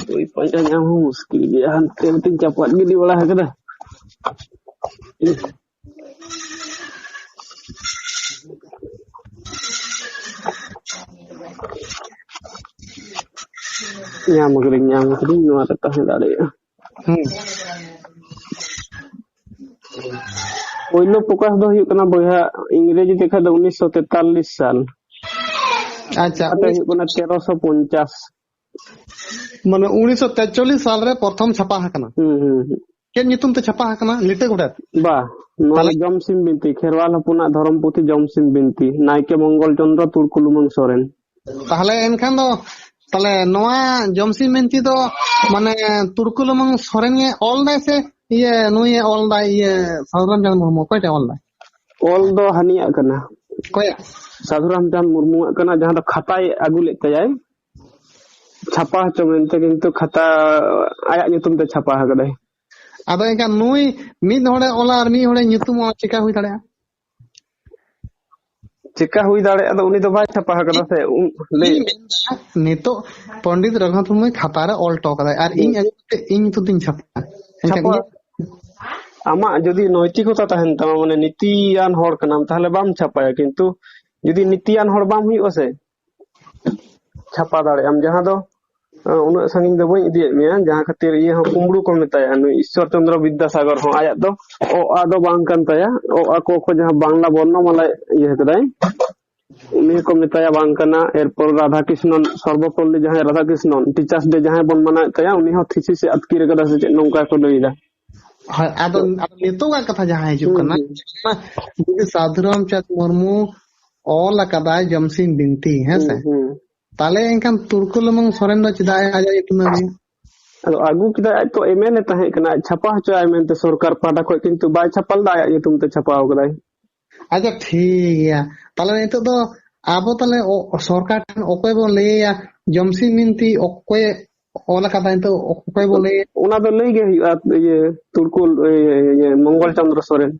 ᱵᱳᱭ ᱯᱟᱸᱡᱟ ᱧᱟᱢ ᱦᱚᱸ ᱢᱩᱥᱠᱤᱞ ᱜᱮᱭᱟ, ᱦᱟᱱᱛᱮ ᱱᱚᱛᱮᱧ ᱪᱟᱯᱟᱫ ᱜᱤᱰᱤ ᱵᱟᱲᱟ ᱟᱠᱟᱫᱟ᱾ ᱧᱟᱢ ᱠᱟᱹᱫᱟᱹᱧ, ᱧᱟᱢ ᱠᱟᱹᱫᱟᱹᱧ, ᱱᱚᱣᱟ ᱨᱮ ᱛᱟᱦᱮᱸ ᱫᱟᱲᱮᱭᱟᱜᱼᱟ᱾ ᱦᱩᱸ᱾ ᱯᱳᱭᱞᱳ ᱯᱨᱚᱠᱟᱥ ᱫᱚ ᱦᱩᱭᱩᱜ ᱠᱟᱱᱟ ᱵᱚᱭᱦᱟ, ᱤᱝᱨᱮᱡᱤ ᱛᱮ ᱠᱷᱟᱡ ᱫᱚ ᱩᱱᱤᱥᱥᱚ ᱛᱮᱛᱟᱞᱞᱤᱥ ᱥᱟᱞ᱾ ᱟᱪᱪᱷᱟ, ᱟᱨ ᱩᱱᱤᱥ- ᱦᱩᱭᱩᱜ ᱠᱟᱱᱟ ᱛᱮᱨᱚᱥᱚ ᱯᱚᱧᱪᱟᱥ᱾ ᱢᱟᱱᱮ ᱩᱱᱤᱥᱥᱚ ᱛᱮᱛᱟᱞᱞᱤᱥ ᱥᱟᱞ ᱨᱮ ᱯᱨᱚᱛᱷᱚᱢ ᱪᱷᱟᱯᱟ ᱟᱠᱟᱱᱟ᱾ ᱦᱩᱸ, ᱦᱩᱸ, ᱦᱩᱸ᱾ ᱪᱮᱫ ᱧᱩᱛᱩᱢ ᱛᱮ ᱪᱷᱟᱯᱟ ᱟᱠᱟᱱᱟ? ᱞᱤᱴᱟᱹ ᱜᱚᱰᱮᱛ? ᱵᱟ, ᱱᱚᱣᱟ ᱛᱟᱦᱞᱮ? ᱫᱚ ᱡᱚᱢᱥᱤᱢ ᱵᱤᱱᱛᱤ, ᱠᱷᱮᱨᱣᱟᱞ ᱦᱚᱯᱚᱱᱟᱜ ᱫᱷᱚᱨᱚᱢ ᱯᱩᱛᱷᱤ ᱡᱚᱢᱥᱤᱢ ᱵᱤᱱᱛᱤ, ᱱᱟᱭᱠᱮ ᱢᱚᱝᱜᱚᱞ ᱪᱚᱸᱫᱽᱨᱚ ᱛᱩᱲᱠᱩ ᱞᱩᱢᱟᱹᱝ ᱥᱚᱨᱮᱱ᱾ ᱛᱟᱦᱞᱮ ᱮᱱᱠᱷᱟᱱ ᱫᱚ, ᱛᱟᱦᱞᱮ ᱱᱚᱣᱟ ᱡᱚᱢᱥᱤᱢ ᱵᱤᱱᱛᱤ ᱫᱚ ᱢᱟᱱᱮ ᱛᱩᱲᱠᱩ ᱞᱩᱢᱟᱹᱝ ᱥᱚᱨᱮᱱ ᱜᱮ ᱚᱞ ᱫᱟᱭ ᱥᱮ ᱤᱭᱟᱹ ᱱᱩᱭ ᱮ ᱚᱞ ᱫᱟᱭ, ᱤᱭᱟᱹ ᱥᱟᱫᱷᱩ ᱨᱟᱢᱪᱟᱸᱫᱽ ᱢᱩᱨᱢᱩ ᱚᱠᱚᱭ ᱴᱟᱜ ᱚᱞ ᱫᱟᱭ? ᱚᱞ ᱫᱚ ᱦᱟᱹᱱᱤᱭᱟᱜ ᱠᱟᱱᱟ᱾ ᱚᱠᱚᱭᱟᱜ? ᱥᱟᱫᱷᱩ ᱨᱟᱢᱪᱟᱸᱫᱽ ᱢᱩᱨᱢᱩᱣᱟᱜ ᱠᱟᱱᱟ, ᱡᱟᱦᱟᱸ ᱫᱚ ᱠᱷᱟᱛᱟᱭ ᱟᱹᱜᱩ ᱞᱮᱫ ᱛᱟᱭᱟᱭ ᱪᱷᱟᱯᱟ ᱦᱚᱪᱚ ᱢᱮᱱᱛᱮ, ᱠᱤᱱᱛᱩ ᱠᱷᱟᱛᱟ ᱟᱭᱟᱜ ᱧᱩᱛᱩᱢ ᱛᱮ ᱪᱷᱟᱯᱟ ᱟᱠᱟᱫᱟᱭ᱾ ᱟᱫᱚ ᱮᱱᱠᱷᱟᱱ ᱱᱩᱭ ᱢᱤᱫ ᱦᱚᱲᱮ ᱚᱞᱟ ᱟᱨ ᱢᱤᱫ ᱦᱚᱲᱮ ᱧᱩᱛᱩᱢᱚᱜᱼᱟ, ᱪᱮᱠᱟ ᱦᱩᱭ ᱫᱟᱲᱮᱭᱟᱜᱼᱟ? ᱪᱮᱠᱟ ᱦᱩᱭ ᱫᱟᱲᱮᱭᱟᱜᱼᱟ? ᱟᱫᱚ ᱩᱱᱤ ᱫᱚ ᱵᱟᱭ ᱪᱷᱟᱯᱟ ᱟᱠᱟᱫᱟ ᱥᱮ᱾ ᱩᱱ-, ᱞᱟᱹᱭ ᱤᱧ ᱢᱮᱱᱫᱟ, ᱱᱤᱛᱚᱜ ᱯᱚᱱᱰᱤᱛ ᱨᱚᱜᱷᱩᱱᱟᱛᱷ ᱢᱩᱨᱢᱩᱭ ᱠᱷᱟᱛᱟ ᱨᱮ ᱚᱞ ᱦᱚᱴᱚ ᱠᱟᱫᱟᱭ ᱟᱨ ᱤᱧ ᱦᱩᱸ᱾ ᱟᱹᱜᱩ ᱠᱟᱛᱮ ᱤᱧ ᱧᱩᱛᱩᱢ ᱛᱤᱧ ᱪᱷᱟᱯᱟ᱾ ᱮᱱᱠᱷᱟᱱ ᱪᱷᱟᱯᱟ᱾ ᱤᱧᱟᱹᱜ ᱟᱢᱟᱜ ᱡᱩᱫᱤ ᱱᱚᱭᱛᱤᱠᱚᱛᱟ ᱛᱟᱦᱮᱱ ᱛᱟᱢᱟ, ᱢᱟᱱᱮ ᱱᱤᱛᱤᱭᱟᱱ ᱦᱚᱲ ᱠᱟᱱᱟᱢ, ᱛᱟᱦᱞᱮ ᱵᱟᱢ ᱪᱷᱟᱯᱟᱭᱟ᱾ ᱠᱤᱱᱛᱩ ᱡᱩᱫᱤ ᱱᱤᱛᱤᱭᱟᱱ ᱦᱚᱲ ᱵᱟᱢ ᱦᱩᱭᱩᱜᱼᱟ ᱥᱮ, ᱪᱷᱟᱯᱟ ᱫᱟᱲᱮᱭᱟᱜ ᱟᱢ᱾ ᱡᱟᱦᱟᱸ ᱫᱚ, ᱟᱸ, ᱩᱱᱟᱹᱜ ᱥᱟᱺᱜᱤᱧ ᱫᱚ ᱵᱟᱹᱧ ᱤᱫᱤᱭᱮᱫ ᱢᱮᱭᱟ, ᱡᱟᱦᱟᱸ ᱠᱷᱟᱹᱛᱤᱨ ᱤᱭᱟᱹ ᱦᱚᱸ ᱠᱩᱢᱵᱽᱲᱩ ᱠᱚ ᱢᱮᱛᱟᱭᱟ᱾ ᱱᱩᱭ ᱤᱥᱥᱚᱨ ᱪᱚᱱᱫᱨᱚ ᱵᱤᱫᱽᱫᱟᱥᱟᱜᱚᱨ ᱦᱚᱸ ᱟᱭᱟᱜ ᱫᱚ ᱚ ᱟ ᱫᱚ ᱵᱟᱝ ᱠᱟᱱ ᱛᱟᱭᱟ, ᱚ ᱟ ᱠᱚ ᱠᱷᱚᱱ ᱡᱟᱦᱟᱸ ᱵᱟᱝᱞᱟ ᱵᱚᱨᱱᱚᱢᱟᱞᱟᱭ ᱤᱭᱟᱹ ᱠᱟᱫᱟᱭ, ᱩᱱᱤ ᱦᱚᱸᱠᱚ ᱢᱮᱛᱟᱭᱟ ᱵᱟᱝ ᱠᱟᱱᱟ᱾ ᱮᱨᱯᱚᱨ ᱨᱟᱫᱷᱟ ᱠᱨᱤᱥᱱᱚᱱ, ᱥᱚᱨᱵᱚᱯᱚᱞᱞᱤ ᱡᱟᱦᱟᱸᱭ ᱨᱟᱫᱷᱟ ᱠᱨᱤᱥᱱᱚᱱ, ᱴᱤᱪᱟᱨᱥ ᱰᱮ ᱡᱟᱦᱟᱸᱭ ᱵᱚᱱ ᱢᱟᱱᱟᱣᱮᱫ ᱛᱟᱭᱟ, ᱩᱱᱤ ᱦᱚᱸ ᱛᱷᱤᱥᱤᱥ ᱮ ᱟᱛᱠᱤᱨ ᱠᱟᱫᱟ ᱥᱮ ᱪᱮᱫ, ᱱᱚᱝᱠᱟ ᱠᱚ ᱞᱟᱹᱭ ᱮᱫᱟ᱾ ᱦᱳᱭ, ᱟᱫᱚ, ᱟᱫᱚ ᱱᱤᱛᱚᱜᱟᱜ ᱠᱟᱛᱷᱟ ᱡᱟᱦᱟᱸ ᱦᱤᱡᱩᱜ ᱦᱩᱸ, ᱠᱟᱱᱟ, ᱦᱩᱸ᱾ ᱡᱩᱫᱤ ᱥᱟᱫᱷᱩ ᱨᱟᱢᱪᱟᱸᱫᱽ ᱢᱩᱨᱢᱩ ᱚᱞ ᱟᱠᱟᱫᱟᱭ ᱡᱚᱢᱥᱤᱢ ᱵᱤᱱᱛᱤ, ᱦᱮᱸ ᱥᱮ? ᱦᱩᱸ, ᱦᱩᱸ᱾ ᱛᱟᱦᱞᱮ ᱮᱱᱠᱷᱟᱱ ᱛᱩᱲᱠᱩ ᱞᱩᱢᱩᱝ ᱥᱚᱨᱮᱱ ᱫᱚ ᱪᱮᱫᱟᱜ ᱟᱡᱟᱜ ᱧᱩᱛᱩᱢ ᱮ ᱟᱹᱜᱩᱭᱟ? ᱟᱫᱚ ᱟᱹᱜᱩ ᱠᱮᱫᱟᱭ, ᱟᱡ ᱛᱚ ᱮᱢ ᱮᱞ ᱮ ᱛᱟᱦᱮᱸ ᱠᱟᱱᱟ, ᱟᱡ ᱪᱷᱟᱯᱟ ᱦᱚᱪᱚᱭᱟᱭ ᱢᱮᱱᱛᱮ ᱥᱚᱨᱠᱟᱨ ᱯᱟᱦᱴᱟ ᱠᱷᱚᱱ, ᱠᱤᱱᱛᱩ ᱵᱟᱭ ᱪᱷᱟᱯᱟ ᱞᱮᱫᱟ, ᱟᱭᱟᱜ ᱧᱩᱛᱩᱢ ᱛᱮ ᱪᱷᱟᱯᱟᱣ ᱠᱟᱫᱟᱭ᱾ ᱟᱪᱪᱷᱟ, ᱴᱷᱤᱠ ᱜᱮᱭᱟ᱾ ᱛᱟᱦᱞᱮ ᱱᱤᱛᱚᱜ ᱫᱚ ᱟᱵᱚ ᱛᱟᱦᱞᱮ ᱚ-, ᱥᱚᱨᱠᱟᱨ ᱴᱷᱮᱱ ᱚᱠᱚᱭ ᱵᱚᱱ ᱞᱟᱹᱭᱟ ᱡᱚᱢᱥᱤᱢ ᱵᱤᱱᱛᱤ ᱚᱠᱚᱭ ᱚᱞ ᱟᱠᱟᱫᱟ? ᱱᱤᱛᱚᱜ ᱚᱠᱚᱭ ᱵᱚᱱ ᱞᱟᱹᱭᱟ? ᱚᱱᱟ ᱫᱚ ᱞᱟᱹᱭ ᱜᱮ ᱦᱩᱭᱩᱜᱼᱟ, ᱤᱭᱟᱹ, ᱛᱩᱲᱠᱩ, ᱤᱭᱟᱹ, ᱤᱭᱟᱹ, ᱢᱚᱝᱜᱚᱞ ᱪᱚᱸᱫᱽᱨᱚ ᱥᱚᱨᱮᱱ᱾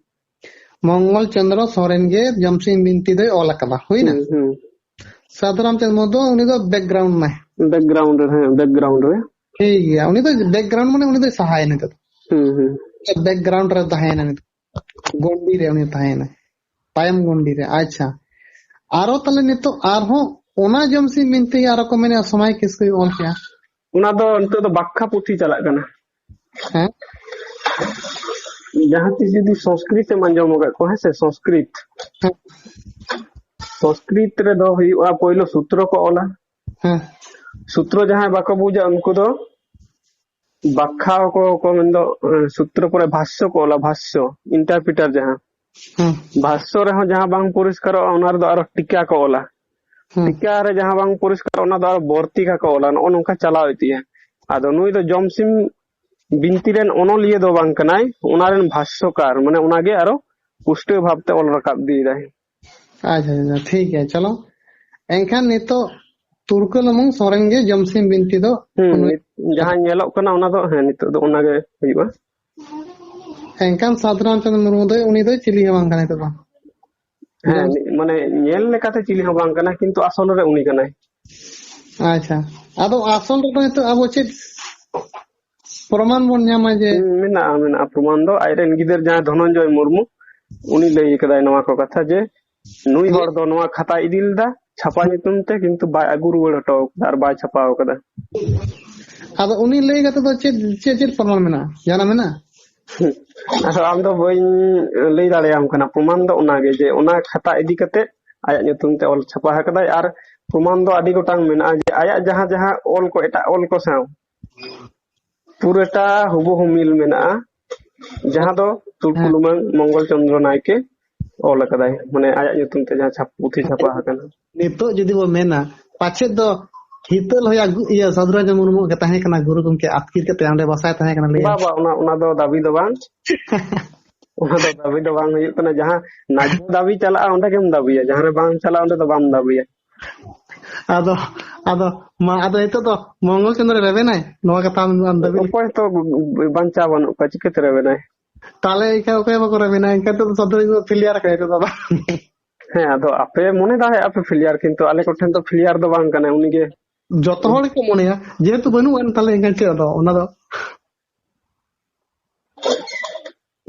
ᱢᱚᱝᱜᱚᱞ ᱪᱚᱸᱫᱽᱨᱚ ᱥᱚᱨᱮᱱ ᱜᱮ ᱡᱚᱢᱥᱤᱢ ᱵᱤᱱᱛᱤ ᱫᱚᱭ ᱚᱞ ᱟᱠᱟᱫᱟ, ᱦᱩᱭᱱᱟ? ᱦᱩᱸ, ᱦᱩᱸ᱾ ᱥᱟᱫᱷᱩ ᱨᱟᱢᱪᱟᱸᱫᱽ ᱢᱩᱨᱢᱩ ᱫᱚ ᱩᱱᱤ ᱫᱚ ᱵᱮᱠᱜᱨᱟᱣᱩᱱᱰ ᱱᱟᱭ᱾ ᱵᱮᱠᱜᱨᱟᱣᱩᱱᱰ ᱨᱮ, ᱦᱮᱸ, ᱵᱮᱠᱜᱨᱟᱣᱩᱱᱰ ᱨᱮ᱾ ᱴᱷᱤᱠ ᱜᱮᱭᱟ, ᱩᱱᱤ ᱫᱚ ᱵᱮᱠᱜᱨᱟᱣᱩᱱᱰ ᱢᱟᱱᱮ ᱩᱱᱤ ᱫᱚᱭ ᱥᱟᱦᱟᱭᱮᱱᱟ ᱱᱤᱛᱚᱜ ᱫᱚ᱾ ᱦᱩᱸ, ᱦᱩᱸ᱾ ᱵᱮᱠᱜᱨᱟᱣᱩᱱᱰ ᱨᱮ ᱛᱟᱦᱮᱸᱭᱮᱱᱟ ᱱᱤᱛᱚᱜ᱾ ᱜᱚᱱᱰᱤ ᱨᱮ ᱩᱱᱤ ᱛᱟᱦᱮᱸᱭᱮᱱᱟ᱾ ᱛᱟᱭᱚᱢ ᱜᱚᱱᱰᱤ ᱨᱮ᱾ ᱟᱪᱪᱷᱟ᱾ ᱟᱨᱚ ᱛᱟᱦᱞᱮ ᱱᱤᱛᱚᱜ ᱟᱨᱦᱚᱸ ᱚᱱᱟ ᱡᱚᱢᱥᱤᱢ ᱵᱤᱱᱛᱤ ᱜᱮ ᱟᱨᱚ ᱠᱚ ᱢᱮᱱᱮᱫᱼᱟ ᱥᱚᱢᱟᱭ ᱠᱤᱥᱠᱩᱭ ᱚᱞ ᱠᱮᱜᱼᱟ᱾ ᱚᱱᱟ ᱫᱚ ᱱᱤᱛᱚᱜ ᱫᱚ ᱵᱟᱠᱠᱷᱟ ᱯᱩᱛᱷᱤ ᱪᱟᱞᱟᱜ ᱠᱟᱱᱟ᱾ ᱦᱮᱸ? ᱡᱟᱦᱟᱸ ᱛᱤᱥ ᱡᱩᱫᱤ ᱥᱚᱝᱥᱠᱨᱤᱛ ᱮᱢ ᱟᱸᱡᱚᱢ ᱟᱠᱟᱫ ᱠᱚᱣᱟ, ᱦᱮᱸ ᱥᱮ, ᱥᱚᱝᱥᱠᱨᱤᱛ᱾ ᱦᱮᱸ᱾ ᱥᱚᱝᱥᱠᱨᱤᱛ ᱨᱮᱫᱚ ᱦᱩᱭᱩᱜᱼᱟ, ᱯᱳᱭᱞᱳ ᱥᱩᱛᱨᱚ ᱠᱚ ᱚᱞᱟ᱾ ᱦᱮᱸ᱾ ᱥᱩᱛᱨᱚ ᱡᱟᱦᱟᱸᱭ ᱵᱟᱠᱚ ᱵᱩᱡᱟ, ᱩᱱᱠᱩ ᱫᱚ ᱵᱟᱠᱠᱷᱟ ᱠᱚ, ᱠᱚ ᱢᱮᱱᱫᱚ, ᱮ, ᱥᱩᱛᱨᱚ ᱯᱚᱨᱮ ᱵᱷᱟᱥᱥᱚ ᱠᱚ ᱚᱞᱟ, ᱵᱷᱟᱥᱥᱚ, ᱤᱱᱴᱟᱨᱯᱨᱤᱴᱟᱨ ᱡᱟᱦᱟᱸ᱾ ᱦᱮᱸ᱾ ᱵᱷᱟᱥᱥᱚ ᱨᱮᱦᱚᱸ ᱡᱟᱦᱟᱸ ᱵᱟᱝ ᱯᱚᱨᱤᱥᱠᱟᱨᱚᱜᱼᱟ, ᱚᱱᱟ ᱨᱮᱫᱚ ᱟᱨᱚ ᱴᱤᱠᱟ ᱠᱚ ᱚᱞᱟ᱾ ᱦᱮᱸ᱾ ᱴᱤᱠᱟ ᱨᱮ ᱡᱟᱦᱟᱸ ᱵᱟᱝ ᱯᱚᱨᱤᱥᱠᱟᱨᱚᱜᱼᱟ, ᱚᱱᱟ ᱫᱚ ᱟᱨᱚ ᱵᱚᱨᱛᱤᱠᱟ ᱠᱚ ᱚᱞᱟ᱾ ᱱᱚᱜᱼᱚ ᱱᱚᱝᱠᱟ ᱪᱟᱞᱟᱣ ᱤᱫᱤᱜᱼᱟ᱾ ᱟᱫᱚ ᱱᱩᱭ ᱫᱚ ᱡᱚᱢᱥᱤᱢ ᱵᱤᱱᱛᱤ ᱨᱮᱱ ᱚᱱᱚᱞᱤᱭᱟᱹ ᱫᱚ ᱵᱟᱝ ᱠᱟᱱᱟᱭ, ᱚᱱᱟ ᱨᱮᱱ ᱵᱷᱟᱥᱥᱚᱠᱟᱨ, ᱢᱟᱱᱮ ᱚᱱᱟᱜᱮ ᱟᱨᱚ ᱯᱩᱥᱴᱟᱹᱣ ᱵᱷᱟᱵᱽᱛᱮ ᱚᱞ ᱨᱟᱠᱟᱵ ᱤᱫᱤᱭᱮᱫᱟᱭ᱾ ᱟᱪᱪᱷᱟ, ᱟᱪᱪᱷᱟ, ᱴᱷᱤᱠ ᱜᱮᱭᱟ, ᱪᱚᱞᱚ᱾ ᱮᱱᱠᱷᱟᱱ ᱱᱤᱛᱚᱜ ᱛᱩᱲᱠᱟᱹ ᱞᱩᱢᱩᱝ ᱥᱚᱨᱮᱱ ᱜᱮ ᱡᱚᱢᱥᱤᱢ ᱵᱤᱱᱛᱤ ᱫᱚ ᱦᱩᱸ, ᱩᱱᱤ ᱱᱤᱛ-, ᱡᱟᱦᱟᱸ ᱧᱮᱞᱚᱜ ᱠᱟᱱᱟ, ᱚᱱᱟ ᱫᱚ, ᱦᱮᱸ, ᱱᱤᱛᱚᱜ ᱫᱚ ᱚᱱᱟᱜᱮ ᱦᱩᱭᱩᱜᱼᱟ᱾ ᱮᱱᱠᱷᱟᱱ ᱥᱟᱫᱷᱩ ᱨᱟᱢᱪᱟᱸᱫᱽ ᱢᱩᱨᱢᱩ ᱫᱚ, ᱩᱱᱤ ᱫᱚ ᱪᱤᱞᱤ ᱦᱚᱸ ᱵᱟᱝ ᱠᱟᱱᱟᱭ ᱱᱤᱛᱚᱜ ᱫᱚ᱾ ᱦᱮᱸ, ᱢᱟᱱᱮ ᱧᱮᱞ ᱞᱮᱠᱟᱛᱮ ᱪᱤᱞᱤ ᱦᱚᱸ ᱵᱟᱝ ᱠᱟᱱᱟ, ᱠᱤᱱᱛᱩ ᱟᱥᱚᱞ ᱨᱮ ᱩᱱᱤ ᱠᱟᱱᱟᱭ᱾ ᱟᱪᱪᱷᱟ, ᱟᱫᱚ ᱟᱥᱚᱞ ᱨᱮᱫᱚ ᱱᱤᱛᱚᱜ ᱟᱵᱚ ᱪᱮᱫ ᱯᱨᱚᱢᱟᱱ ᱵᱚᱱ ᱧᱟᱢᱟ ᱡᱮ ᱦᱩᱸ, ᱢᱮᱱᱟᱜᱼᱟ, ᱢᱮᱱᱟᱜᱼᱟ ᱯᱨᱚᱢᱟᱱ ᱫᱚ᱾ ᱟᱡᱨᱮᱱ ᱜᱤᱫᱟᱹᱨ ᱡᱟᱦᱟᱸᱭ ᱫᱷᱚᱱᱚᱱᱡᱚᱭ ᱢᱩᱨᱢᱩ, ᱩᱱᱤ ᱞᱟᱹᱭ ᱠᱟᱫᱟᱭ ᱱᱚᱣᱟ ᱠᱚ ᱠᱟᱛᱷᱟ ᱡᱮ ᱱᱩᱭ ᱦᱚᱲ ᱫᱚ ᱱᱚᱣᱟ ᱠᱷᱟᱛᱟ ᱤᱫᱤ ᱞᱮᱫᱟ ᱪᱷᱟᱯᱟ ᱧᱩᱛᱩᱢ ᱛᱮ, ᱠᱤᱱᱛᱩ ᱵᱟᱭ ᱟᱹᱜᱩ ᱨᱩᱣᱟᱹᱲ ᱦᱚᱴᱚ ᱠᱟᱫᱟ ᱟᱨ ᱵᱟᱭ ᱪᱷᱟᱯᱟᱣ ᱠᱟᱫᱟ᱾ ᱟᱫᱚ ᱩᱱᱤ ᱞᱟᱹᱭ ᱠᱟᱛᱮ ᱫᱚ ᱪᱮᱫ, ᱪᱮᱫ, ᱪᱮᱫ ᱯᱨᱚᱢᱟᱱ ᱢᱮᱱᱟᱜᱼᱟ? ᱡᱟᱦᱟᱱᱟᱜ ᱢᱮᱱᱟᱜᱼᱟ? ᱟᱫᱚ ᱟᱢ ᱫᱚ ᱵᱟᱹᱧ ᱞᱟᱹᱭ ᱫᱟᱲᱮᱭᱟᱢ ᱠᱟᱱᱟ᱾ ᱯᱨᱚᱢᱟᱱ ᱫᱚ ᱚᱱᱟᱜᱮ ᱡᱮ ᱚᱱᱟ ᱠᱷᱟᱛᱟ ᱤᱫᱤ ᱠᱟᱛᱮ ᱟᱭᱟᱜ ᱧᱩᱛᱩᱢ ᱛᱮ ᱚᱞ ᱪᱷᱟᱯᱟ ᱟᱠᱟᱫᱟᱭ᱾ ᱟᱨ ᱯᱨᱚᱢᱟᱱ ᱫᱚ ᱟᱹᱰᱤ ᱜᱚᱴᱟᱝ ᱢᱮᱱᱟᱜᱼᱟ ᱡᱮ ᱟᱭᱟᱜ ᱡᱟᱦᱟᱸ ᱡᱟᱦᱟᱸ ᱚᱞ ᱠᱚ ᱮᱴᱟᱜ ᱚᱞ ᱠᱚ ᱥᱟᱶ ᱯᱩᱨᱟᱹᱴᱟ ᱦᱩᱵᱩᱦᱩ ᱢᱤᱞ ᱢᱮᱱᱟᱜᱼᱟ, ᱡᱟᱦᱟᱸ ᱫᱚ ᱛᱩᱲᱠᱩ ᱦᱮᱸ᱾ ᱞᱩᱢᱟᱹᱝ ᱢᱚᱝᱜᱚᱞ ᱪᱚᱸᱫᱽᱨᱚ ᱱᱟᱭᱠᱮ ᱚᱞ ᱟᱠᱟᱫᱟᱭ, ᱢᱟᱱᱮ ᱟᱭᱟᱜ ᱧᱩᱛᱩᱢ ᱛᱮ ᱡᱟᱦᱟᱸ ᱪᱷᱟᱯ, ᱯᱩᱛᱷᱤ ᱪᱷᱟᱯᱟ ᱟᱠᱟᱱᱟ᱾ ᱱᱤᱛᱚᱜ ᱡᱩᱫᱤ ᱵᱚ ᱢᱮᱱᱟ, ᱯᱟᱪᱮᱫ ᱫᱚ ᱦᱤᱛᱟᱹᱞ ᱦᱚᱭᱟ ᱜᱩ-, ᱤᱭᱟᱹ ᱥᱟᱹᱫᱷᱩ ᱨᱟᱡᱟ ᱢᱩᱨᱢᱩ ᱜᱮ ᱛᱟᱦᱮᱸ ᱠᱟᱱᱟ ᱜᱩᱨᱩ ᱜᱚᱢᱠᱮ, ᱟᱹᱛᱠᱤᱨ ᱠᱟᱛᱮ ᱚᱸᱰᱮ ᱵᱟᱥᱟᱭ ᱛᱟᱦᱮᱸ ᱠᱟᱱᱟ, ᱞᱟᱹᱭᱟ᱾ ᱵᱟ, ᱵᱟ, ᱚᱱᱟ, ᱚᱱᱟ ᱫᱚ ᱫᱟᱹᱵᱤ ᱫᱚ ᱵᱟᱝ᱾ ᱚᱱᱟ ᱫᱚ ᱫᱟᱹᱵᱤ ᱫᱚ ᱵᱟᱝ ᱦᱩᱭᱩᱜ ᱠᱟᱱᱟ᱾ ᱡᱟᱦᱟᱸ ᱱᱟᱡᱚ ᱫᱟᱹᱵᱤ ᱪᱟᱞᱟᱜᱼᱟ, ᱚᱸᱰᱮ ᱜᱮᱢ ᱫᱟᱹᱵᱤᱭᱟ, ᱡᱟᱦᱟᱸ ᱨᱮ ᱵᱟᱝ ᱪᱟᱞᱟᱜᱼᱟ, ᱚᱸᱰᱮ ᱫᱚ ᱵᱟᱢ ᱫᱟᱹᱵᱤᱭᱟ᱾ ᱟᱫᱚ, ᱟᱫᱚ, ᱢᱟ, ᱟᱫᱚ ᱱᱤᱛᱚᱜ ᱫᱚ ᱢᱚᱝᱜᱚᱞ ᱪᱚᱸᱫᱽᱨᱚ ᱨᱮᱵᱮᱱᱟᱭ, ᱱᱚᱣᱟ ᱠᱟᱛᱷᱟ ᱟᱢ ᱫᱟᱹᱵᱤ ᱞᱮᱠᱷᱟᱱ? ᱚᱠᱚᱭ ᱦᱚᱸᱛᱚ ᱵᱟᱧᱪᱟᱣ ᱵᱟᱹᱱᱩᱜ ᱠᱚᱣᱟ, ᱪᱤᱠᱟᱹᱛᱮ ᱨᱮᱵᱮᱱᱟᱭ? ᱛᱟᱦᱞᱮ ᱮᱱᱠᱷᱟᱱ ᱚᱠᱚᱭ ᱦᱚᱸ ᱵᱟᱠᱚ ᱨᱮᱵᱮᱱᱟ, ᱮᱱᱠᱷᱟᱱ ᱱᱤᱛᱚᱜ ᱫᱚ ᱥᱟᱹᱫᱷᱩ ᱨᱟᱡᱟ ᱫᱚ failure ᱟᱠᱟᱱᱟᱭ ᱱᱤᱛᱚᱜ ᱫᱚ, ᱵᱟᱝ? ᱦᱮᱸ, ᱟᱫᱚ ᱟᱯᱮ ᱢᱚᱱᱮ ᱫᱟᱲᱮᱭᱟᱜᱼᱟ ᱯᱮ failure, ᱠᱤᱱᱛᱩ ᱟᱞᱮ ᱠᱚᱴᱷᱮᱱ ᱫᱚ failure ᱫᱚ ᱵᱟᱝ ᱠᱟᱱᱟᱭ ᱩᱱᱤ ᱜᱮ᱾ ᱡᱚᱛᱚ ᱦᱚᱲ ᱜᱮᱠᱚ ᱢᱚᱱᱮᱭᱟ, ᱡᱮᱦᱮᱛᱩ ᱵᱟᱹᱱᱩᱜᱼᱟ, ᱛᱟᱦᱞᱮ ᱮᱱᱠᱷᱟᱱ ᱪᱮᱫ ᱟᱫᱚ? ᱚᱱᱟ ᱫᱚ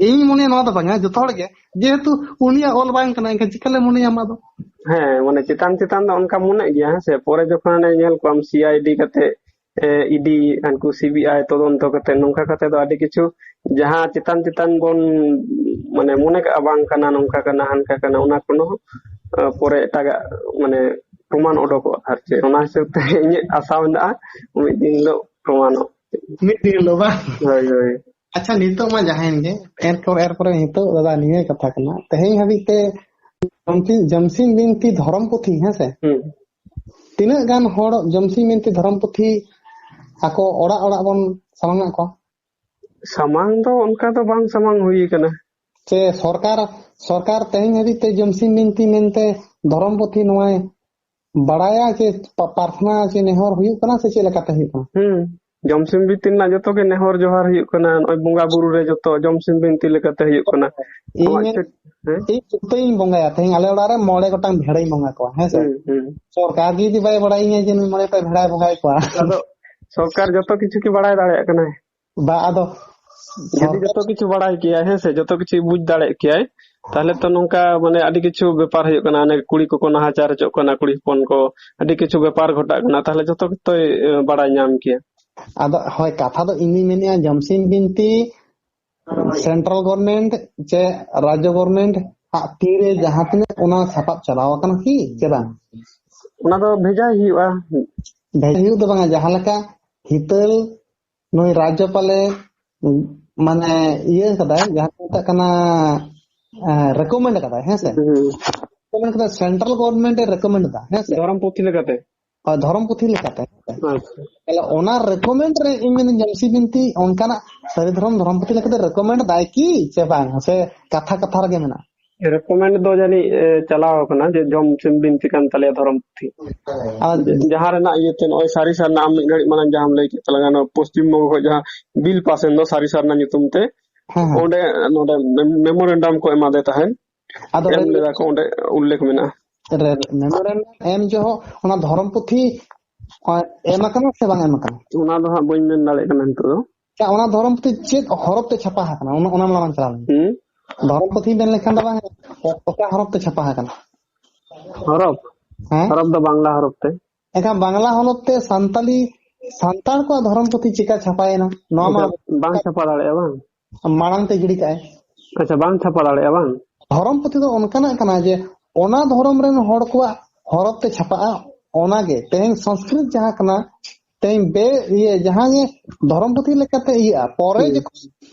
ᱤᱧ ᱢᱚᱱᱮᱭᱟ ᱱᱚᱣᱟ ᱫᱚ ᱵᱟᱝᱟ, ᱡᱚᱛᱚ ᱦᱚᱲ ᱜᱮ, ᱡᱮᱦᱮᱛᱩ ᱩᱱᱤᱭᱟᱜ ᱚᱞ ᱵᱟᱝ ᱠᱟᱱᱟ, ᱮᱱᱠᱷᱟᱱ ᱪᱤᱠᱟᱹᱞᱮ ᱢᱚᱱᱮᱭᱟ ᱟᱢᱟᱜ ᱫᱚ? ᱦᱮᱸ, ᱢᱟᱱᱮ ᱪᱮᱛᱟᱱ ᱪᱮᱛᱟᱱ ᱫᱚ ᱚᱱᱠᱟ ᱢᱚᱱᱮᱜ ᱜᱮᱭᱟ, ᱦᱮᱸ ᱥᱮ? ᱯᱚᱨᱮ ᱡᱚᱠᱷᱚᱱ ᱦᱟᱱᱮ ᱧᱮᱞ ᱠᱚᱣᱟᱢ C I D ᱠᱟᱛᱮ, ᱮ, E D, ᱦᱟᱱᱠᱩ C B I ᱛᱚᱫᱚᱱᱛᱚ ᱠᱟᱛᱮ, ᱱᱚᱝᱠᱟ ᱠᱟᱛᱮ ᱫᱚ ᱟᱹᱰᱤ ᱠᱤᱪᱷᱩ ᱡᱟᱦᱟᱸ ᱪᱮᱛᱟᱱ ᱪᱮᱛᱟᱱ ᱵᱚᱱ, ᱢᱟᱱᱮ, ᱢᱚᱱᱮ ᱠᱟᱜᱼᱟ ᱵᱟᱝ ᱠᱟᱱᱟ, ᱱᱚᱝᱠᱟ ᱠᱟᱱᱟ, ᱦᱟᱱᱠᱟ ᱠᱟᱱᱟ, ᱚᱱᱟ ᱠᱚ ᱦᱚᱸ, ᱮ, ᱯᱚᱨᱮ ᱮᱴᱟᱜᱟᱜ, ᱢᱟᱱᱮ, ᱯᱨᱚᱢᱟᱱ ᱚᱰᱚᱠᱚᱜᱼᱟ ᱟᱨ ᱪᱮᱫ᱾ ᱚᱱᱟ ᱦᱤᱥᱟᱹᱵ ᱛᱮ ᱤᱧᱟᱹᱜ ᱟᱥᱟ ᱢᱮᱱᱟᱜᱼᱟ ᱢᱤᱫ ᱫᱤᱱ ᱦᱤᱞᱳᱜ ᱯᱨᱚᱢᱟᱱᱚᱜ᱾ ᱢᱤᱫ ᱫᱤᱱ ᱦᱤᱞᱳᱜ ᱵᱟᱝ? ᱦᱳᱭ, ᱦᱳᱭ᱾ ᱟᱪᱪᱷᱟ, ᱱᱤᱛᱚᱜ ᱢᱟ ᱡᱟᱦᱟᱸᱭᱮᱱ ᱜᱮ, ᱮᱨᱯᱚᱨ, ᱮᱨᱯᱚᱨᱮ ᱱᱤᱛᱚᱜ ᱫᱟᱫᱟ ᱱᱤᱭᱟᱹ ᱠᱟᱛᱷᱟ ᱠᱟᱱᱟ, ᱛᱮᱦᱮᱧ ᱦᱟᱹᱵᱤᱡ ᱛᱮ ᱡᱚᱢᱥᱤᱢ, ᱡᱚᱢᱥᱤᱢ ᱵᱤᱱᱛᱤ ᱫᱷᱚᱨᱚᱢ ᱯᱩᱛᱷᱤ, ᱦᱮᱸ ᱥᱮ? ᱦᱩᱸ᱾ ᱛᱤᱱᱟᱹᱜ ᱜᱟᱱ ᱦᱚᱲ ᱡᱚᱢᱥᱤᱢ ᱵᱤᱱᱛᱤ ᱫᱷᱚᱨᱚᱢ ᱯᱩᱛᱷᱤ ᱟᱠᱚ ᱚᱲᱟᱜ ᱚᱲᱟᱜ ᱵᱚᱱ ᱥᱟᱢᱟᱝ ᱟᱫ ᱠᱚᱣᱟ? ᱥᱟᱢᱟᱝ ᱫᱚ ᱚᱱᱠᱟ ᱫᱚ ᱵᱟᱝ ᱥᱟᱢᱟᱝ ᱦᱩᱭ ᱟᱠᱟᱱᱟ᱾ ᱥᱮ ᱥᱚᱨᱠᱟᱨ, ᱥᱚᱨᱠᱟᱨ ᱛᱮᱦᱮᱧ ᱦᱟᱹᱵᱤᱡ ᱛᱮ ᱡᱚᱢᱥᱤᱢ ᱵᱤᱱᱛᱤ ᱢᱮᱱᱛᱮ ᱫᱷᱚᱨᱚᱢ ᱯᱩᱛᱷᱤ ᱱᱚᱣᱟᱭ ᱵᱟᱲᱟᱭᱟ ᱪᱮ ᱯᱟ-, ᱯᱨᱟᱨᱛᱷᱱᱟ ᱪᱮ ᱱᱮᱦᱚᱨ ᱦᱩᱭᱩᱜ ᱠᱟᱱᱟ ᱥᱮ ᱪᱮᱫ ᱞᱮᱠᱟᱛᱮ ᱦᱩᱭᱩᱜ ᱠᱟᱱᱟ? ᱦᱩᱸ᱾ ᱡᱚᱢᱥᱤᱢ ᱵᱤᱱᱛᱤ ᱨᱮᱱᱟᱜ ᱡᱚᱛᱚ ᱜᱮ ᱱᱮᱦᱚᱨ ᱡᱚᱦᱟᱨ ᱦᱩᱭᱩᱜ ᱠᱟᱱᱟ, ᱱᱚᱜᱼᱚᱭ ᱵᱚᱸᱜᱟ ᱵᱩᱨᱩ ᱨᱮ ᱡᱚᱛᱚ ᱡᱚᱢᱥᱤᱢ ᱵᱤᱱᱛᱤ ᱞᱮᱠᱟᱛᱮ ᱦᱩᱭᱩᱜ ᱠᱟᱱᱟ᱾ ᱤᱧ ᱟᱢᱟᱜ ᱢᱮᱱ- ᱪᱮᱫ? ᱦᱮᱸ? ᱤᱧ ᱡᱚᱛᱚᱧ ᱵᱚᱸᱜᱟᱭᱟ᱾ ᱛᱮᱦᱮᱧ ᱟᱞᱮ ᱚᱲᱟᱜ ᱨᱮ ᱢᱚᱬᱮ ᱜᱚᱴᱟᱝ ᱵᱷᱮᱲᱟᱧ ᱵᱚᱸᱜᱟ ᱠᱚᱣᱟ, ᱦᱮᱸ ᱥᱮ? ᱦᱩᱸ, ᱦᱩᱸ᱾ ᱥᱚᱨᱠᱟᱨ ᱡᱩᱫᱤ ᱵᱟᱭ ᱵᱟᱲᱟᱭᱟ ᱡᱮ ᱱᱩᱭ ᱢᱚᱬᱮ ᱜᱚᱴᱟᱝ ᱵᱷᱮᱲᱟᱭ ᱵᱚᱸᱜᱟᱭᱮᱫ ᱠᱚᱣᱟ᱾ ᱟᱫᱚ ᱥᱚᱨᱠᱟᱨ ᱡᱚᱛᱚ ᱠᱤᱪᱷᱩ ᱠᱤ ᱵᱟᱲᱟᱭ ᱫᱟᱲᱮᱭᱟᱜ ᱠᱟᱱᱟᱭ? ᱵᱟ, ᱟᱫᱚ ᱡᱩᱫᱤ ᱥᱚᱨᱠᱟᱨ ᱡᱚᱛᱚ ᱠᱤᱪᱷᱩ ᱵᱟᱲᱟᱭ ᱠᱮᱭᱟᱭ, ᱦᱮᱸ ᱥᱮ, ᱡᱚᱛᱚ ᱠᱤᱪᱷᱩ ᱵᱩᱡᱽ ᱫᱟᱲᱮᱭᱟᱜ ᱠᱮᱭᱟᱭ, ᱛᱟᱦᱞᱮ ᱛᱚ ᱱᱚᱝᱠᱟ ᱢᱟᱱᱮ ᱟᱹᱰᱤ ᱠᱤᱪᱷᱩ ᱵᱮᱯᱟᱨ ᱦᱩᱭᱩᱜ ᱠᱟᱱᱟ, ᱚᱱᱮ ᱠᱩᱲᱤ ᱠᱚᱠᱚ ᱱᱟᱦᱟᱪᱟᱨ ᱦᱚᱪᱚᱜ ᱠᱟᱱᱟ, ᱠᱩᱲᱤ ᱦᱚᱯᱚᱱ ᱠᱚ, ᱟᱹᱰᱤ ᱠᱤᱪᱷᱩ ᱵᱮᱯᱟᱨ ᱜᱷᱚᱴᱟᱜ ᱠᱟᱱᱟ, ᱛᱟᱦᱞᱮ ᱡᱚᱛᱚ ᱜᱮᱛᱚᱭ, ᱮ, ᱵᱟᱲᱟᱭ ᱧᱟᱢ ᱠᱮᱭᱟ᱾ ᱟᱫᱚ ᱦᱳᱭ, ᱠᱟᱛᱷᱟ ᱫᱚ ᱤᱧᱤᱧ ᱢᱮᱱᱮᱫᱼᱟ, ᱡᱚᱢᱥᱤᱢ ᱵᱤᱱᱛᱤ ᱥᱮᱱᱴᱨᱟᱞ ᱜᱚᱵᱷᱚᱨᱱᱢᱮᱱᱴ ᱪᱮ ᱨᱟᱡᱽᱡᱚ ᱜᱚᱵᱷᱚᱨᱱᱢᱮᱱᱴ ᱟᱜ ᱛᱤᱨᱮ ᱡᱟᱦᱟᱸ ᱛᱤᱱᱟᱹᱜ ᱚᱱᱟ ᱥᱟᱯᱟᱵ ᱪᱟᱞᱟᱣ ᱟᱠᱟᱱᱟ ᱠᱤ ᱪᱮ ᱵᱟᱝ? ᱚᱱᱟ ᱫᱚ ᱵᱷᱮᱡᱟᱭ ᱦᱩᱭᱩᱜᱼᱟ᱾ ᱵᱷᱮᱡᱟ ᱦᱩᱭᱩᱜ ᱫᱚ ᱵᱟᱝᱟ, ᱡᱟᱦᱟᱸ ᱞᱮᱠᱟ ᱦᱤᱛᱟᱹᱞ ᱱᱩᱭ ᱨᱟᱡᱽᱡᱚᱯᱟᱞᱮ, ᱢᱟᱱᱮ, ᱤᱭᱟᱹ ᱠᱟᱫᱟᱭ, ᱡᱟᱦᱟᱸ ᱠᱚ ᱢᱮᱛᱟᱜ ᱠᱟᱱᱟ, ᱨᱮᱠᱚᱢᱮᱱᱰ ᱠᱟᱫᱟᱭ, ᱦᱮᱸ ᱥᱮ? ᱦᱩᱸ᱾ ᱨᱮᱠᱚᱢᱮᱱᱰ ᱠᱟᱫᱟᱭ, ᱥᱮᱱᱴᱨᱟᱞ ᱜᱚᱵᱷᱚᱨᱱᱢᱮᱱᱴ ᱮ ᱨᱮᱠᱚᱢᱮᱱᱰ ᱮᱫᱟ, ᱦᱮᱸ ᱥᱮ? ᱫᱷᱚᱨᱚᱢ ᱯᱩᱛᱷᱤ ᱞᱮᱠᱟᱛᱮ᱾ ᱦᱳᱭ, ᱫᱷᱚᱨᱚᱢ ᱯᱩᱛᱷᱤ ᱞᱮᱠᱟᱛᱮ᱾ ᱟᱪᱪᱷᱟ᱾ ᱛᱟᱦᱞᱮ ᱚᱱᱟ ᱨᱮᱠᱚᱢᱮᱱᱰ ᱨᱮ ᱤᱧ ᱢᱮᱱᱫᱟᱹᱧ, ᱡᱚᱢᱥᱤ ᱵᱤᱱᱛᱤ ᱚᱱᱠᱟᱱᱟᱜ ᱥᱟᱹᱨᱤ ᱫᱷᱚᱨᱚᱢ, ᱫᱷᱚᱨᱚᱢ ᱯᱩᱛᱷᱤ ᱞᱮᱠᱟᱛᱮ ᱨᱮᱠᱚᱢᱮᱱᱰ ᱫᱟᱭ ᱠᱤ ᱥᱮ ᱵᱟᱝ? ᱥᱮ ᱠᱟᱛᱷᱟ ᱠᱟᱛᱷᱟ ᱨᱮᱜᱮ ᱢᱮᱱᱟᱜᱼᱟ? ᱨᱮᱠᱚᱢᱮᱱᱰ ᱫᱚ ᱡᱟᱹᱱᱤᱡ, ᱮ, ᱪᱟᱞᱟᱣ ᱟᱠᱟᱱᱟ ᱡᱮ ᱡᱚᱢᱥᱤᱢ ᱵᱤᱱᱛᱤ ᱠᱟᱱ ᱛᱟᱞᱮᱭᱟ ᱫᱷᱚᱨᱚᱢ ᱯᱩᱛᱷᱤ᱾ ᱟᱨ ᱡᱟᱦᱟᱸ ᱨᱮᱱᱟᱜ ᱤᱭᱟᱹᱛᱮ ᱱᱚᱜᱼᱚᱭ ᱥᱟᱹᱨᱤ ᱥᱟᱨᱱᱟ, ᱟᱢ ᱢᱤᱫ ᱜᱷᱟᱹᱲᱤᱡ ᱢᱟᱲᱟᱝ ᱡᱟᱦᱟᱸᱢ ᱞᱟᱹᱭ ᱠᱮᱫ ᱛᱟᱞᱟᱝᱟ, ᱱᱚᱣᱟ ᱯᱚᱥᱪᱤᱢ ᱵᱚᱝᱜᱚ ᱠᱷᱚᱱ ᱡᱟᱦᱟᱸ ᱵᱤᱞ ᱯᱟᱥ ᱮᱱ ᱫᱚ ᱥᱟᱹᱨᱤ ᱥᱟᱨᱱᱟ ᱧᱩᱛᱩᱢ ᱛᱮ, ᱦᱮᱸ, ᱦᱮᱸ᱾ ᱚᱸᱰᱮ ᱱᱚᱰᱮ ᱢᱮᱢᱳᱨᱮᱱᱰᱟᱢ ᱠᱚ ᱮᱢᱟᱫᱮ ᱛᱟᱦᱮᱸᱱ᱾ ᱟᱫᱚ ᱮᱢ ᱨᱮ-, ᱞᱮᱫᱟ ᱠᱚ, ᱚᱸᱰᱮ ᱩᱞᱞᱮᱠᱷ ᱢᱮᱱᱟᱜᱼᱟ᱾ ᱨᱮ-, ᱢᱮᱢᱳᱨᱮᱱᱰᱟᱢ ᱮᱢ ᱡᱚᱦᱚᱜ ᱚᱱᱟ ᱫᱷᱚᱨᱚᱢ ᱯᱩᱛᱷᱤ, ᱟ, ᱮᱢ ᱟᱠᱟᱱᱟ ᱥᱮ ᱵᱟᱝ ᱮᱢ ᱟᱠᱟᱱᱟ? ᱚᱱᱟ ᱫᱚ ᱦᱟᱸᱜ ᱵᱟᱹᱧ ᱢᱮᱱ ᱫᱟᱲᱮᱭᱟᱜ ᱠᱟᱱᱟ ᱱᱤᱛᱚᱜ ᱫᱚ᱾ ᱟᱪᱪᱷᱟ, ᱚᱱᱟ ᱫᱷᱚᱨᱚᱢ ᱯᱩᱛᱷᱤ ᱪᱮᱫ ᱦᱚᱨᱚᱯ ᱛᱮ ᱪᱷᱟᱯᱟ ᱟᱠᱟᱱᱟ? ᱚᱱᱟ, ᱚᱱᱟ ᱢᱟᱲᱟᱝ ᱪᱟᱞᱟᱣ ᱞᱮᱱ᱾ ᱦᱩᱸ? ᱫᱷᱚᱨᱚᱢ ᱯᱩᱛᱷᱤ ᱢᱮᱱ ᱞᱮᱠᱷᱟᱱ ᱫᱚ ᱵᱟᱝ, ᱚᱠᱟ ᱦᱚᱨᱚᱯ ᱛᱮ ᱪᱷᱟᱯᱟ ᱟᱠᱟᱱᱟ? ᱦᱚᱨᱚᱯ? ᱦᱮᱸ? ᱦᱚᱨᱚᱯ ᱫᱚ ᱵᱟᱝᱞᱟ ᱦᱚᱨᱚᱯ ᱛᱮ᱾ ᱮᱱᱠᱷᱟᱱ ᱵᱟᱝᱞᱟ ᱦᱚᱨᱚᱯ ᱛᱮ ᱥᱟᱱᱛᱟᱞᱤ, ᱥᱟᱱᱛᱟᱲ ᱠᱚᱣᱟᱜ ᱫᱷᱚᱨᱚᱢ ᱯᱩᱛᱷᱤ ᱪᱮᱠᱟ ᱪᱷᱟᱯᱟᱭᱮᱱᱟ? ᱱᱚᱣᱟ ᱢᱟ ᱟᱪᱪᱷᱟ, ᱵᱟᱝ ᱪᱷᱟᱯᱟ ᱫᱟᱲᱮᱭᱟᱜᱼᱟ ᱵᱟᱝ? ᱢᱟᱲᱟᱝ ᱛᱮ ᱜᱤᱰᱤ ᱠᱟᱜᱼᱟᱭ᱾ ᱟᱪᱪᱷᱟ, ᱵᱟᱝ ᱪᱷᱟᱯᱟ ᱫᱟᱲᱮᱭᱟᱜᱼᱟ ᱵᱟᱝ? ᱫᱷᱚᱨᱚᱢ ᱯᱩᱛᱷᱤ ᱫᱚ ᱚᱱᱠᱟᱱᱟᱜ ᱠᱟᱱᱟ ᱡᱮ ᱚᱱᱟ ᱫᱷᱚᱨᱚᱢ ᱨᱮᱱ ᱦᱚᱲ ᱠᱚᱣᱟᱜ ᱦᱚᱨᱚᱯ ᱛᱮ ᱪᱷᱟᱯᱟᱜᱼᱟ, ᱚᱱᱟᱜᱮ᱾ ᱛᱮᱦᱮᱧ ᱥᱚᱝᱥᱠᱨᱤᱛ ᱡᱟᱦᱟᱸ ᱠᱟᱱᱟ, ᱛᱮᱦᱮᱧ ᱵᱮ-, ᱤᱭᱟᱹ, ᱡᱟᱦᱟᱸ ᱜᱮ ᱫᱷᱚᱨᱚᱢ ᱯᱩᱛᱷᱤ ᱞᱮᱠᱟᱛᱮ ᱤᱭᱟᱹᱜᱼᱟ, ᱯᱚᱨᱮ ᱦᱩᱸ᱾ ᱡᱚᱠᱷᱚᱱ,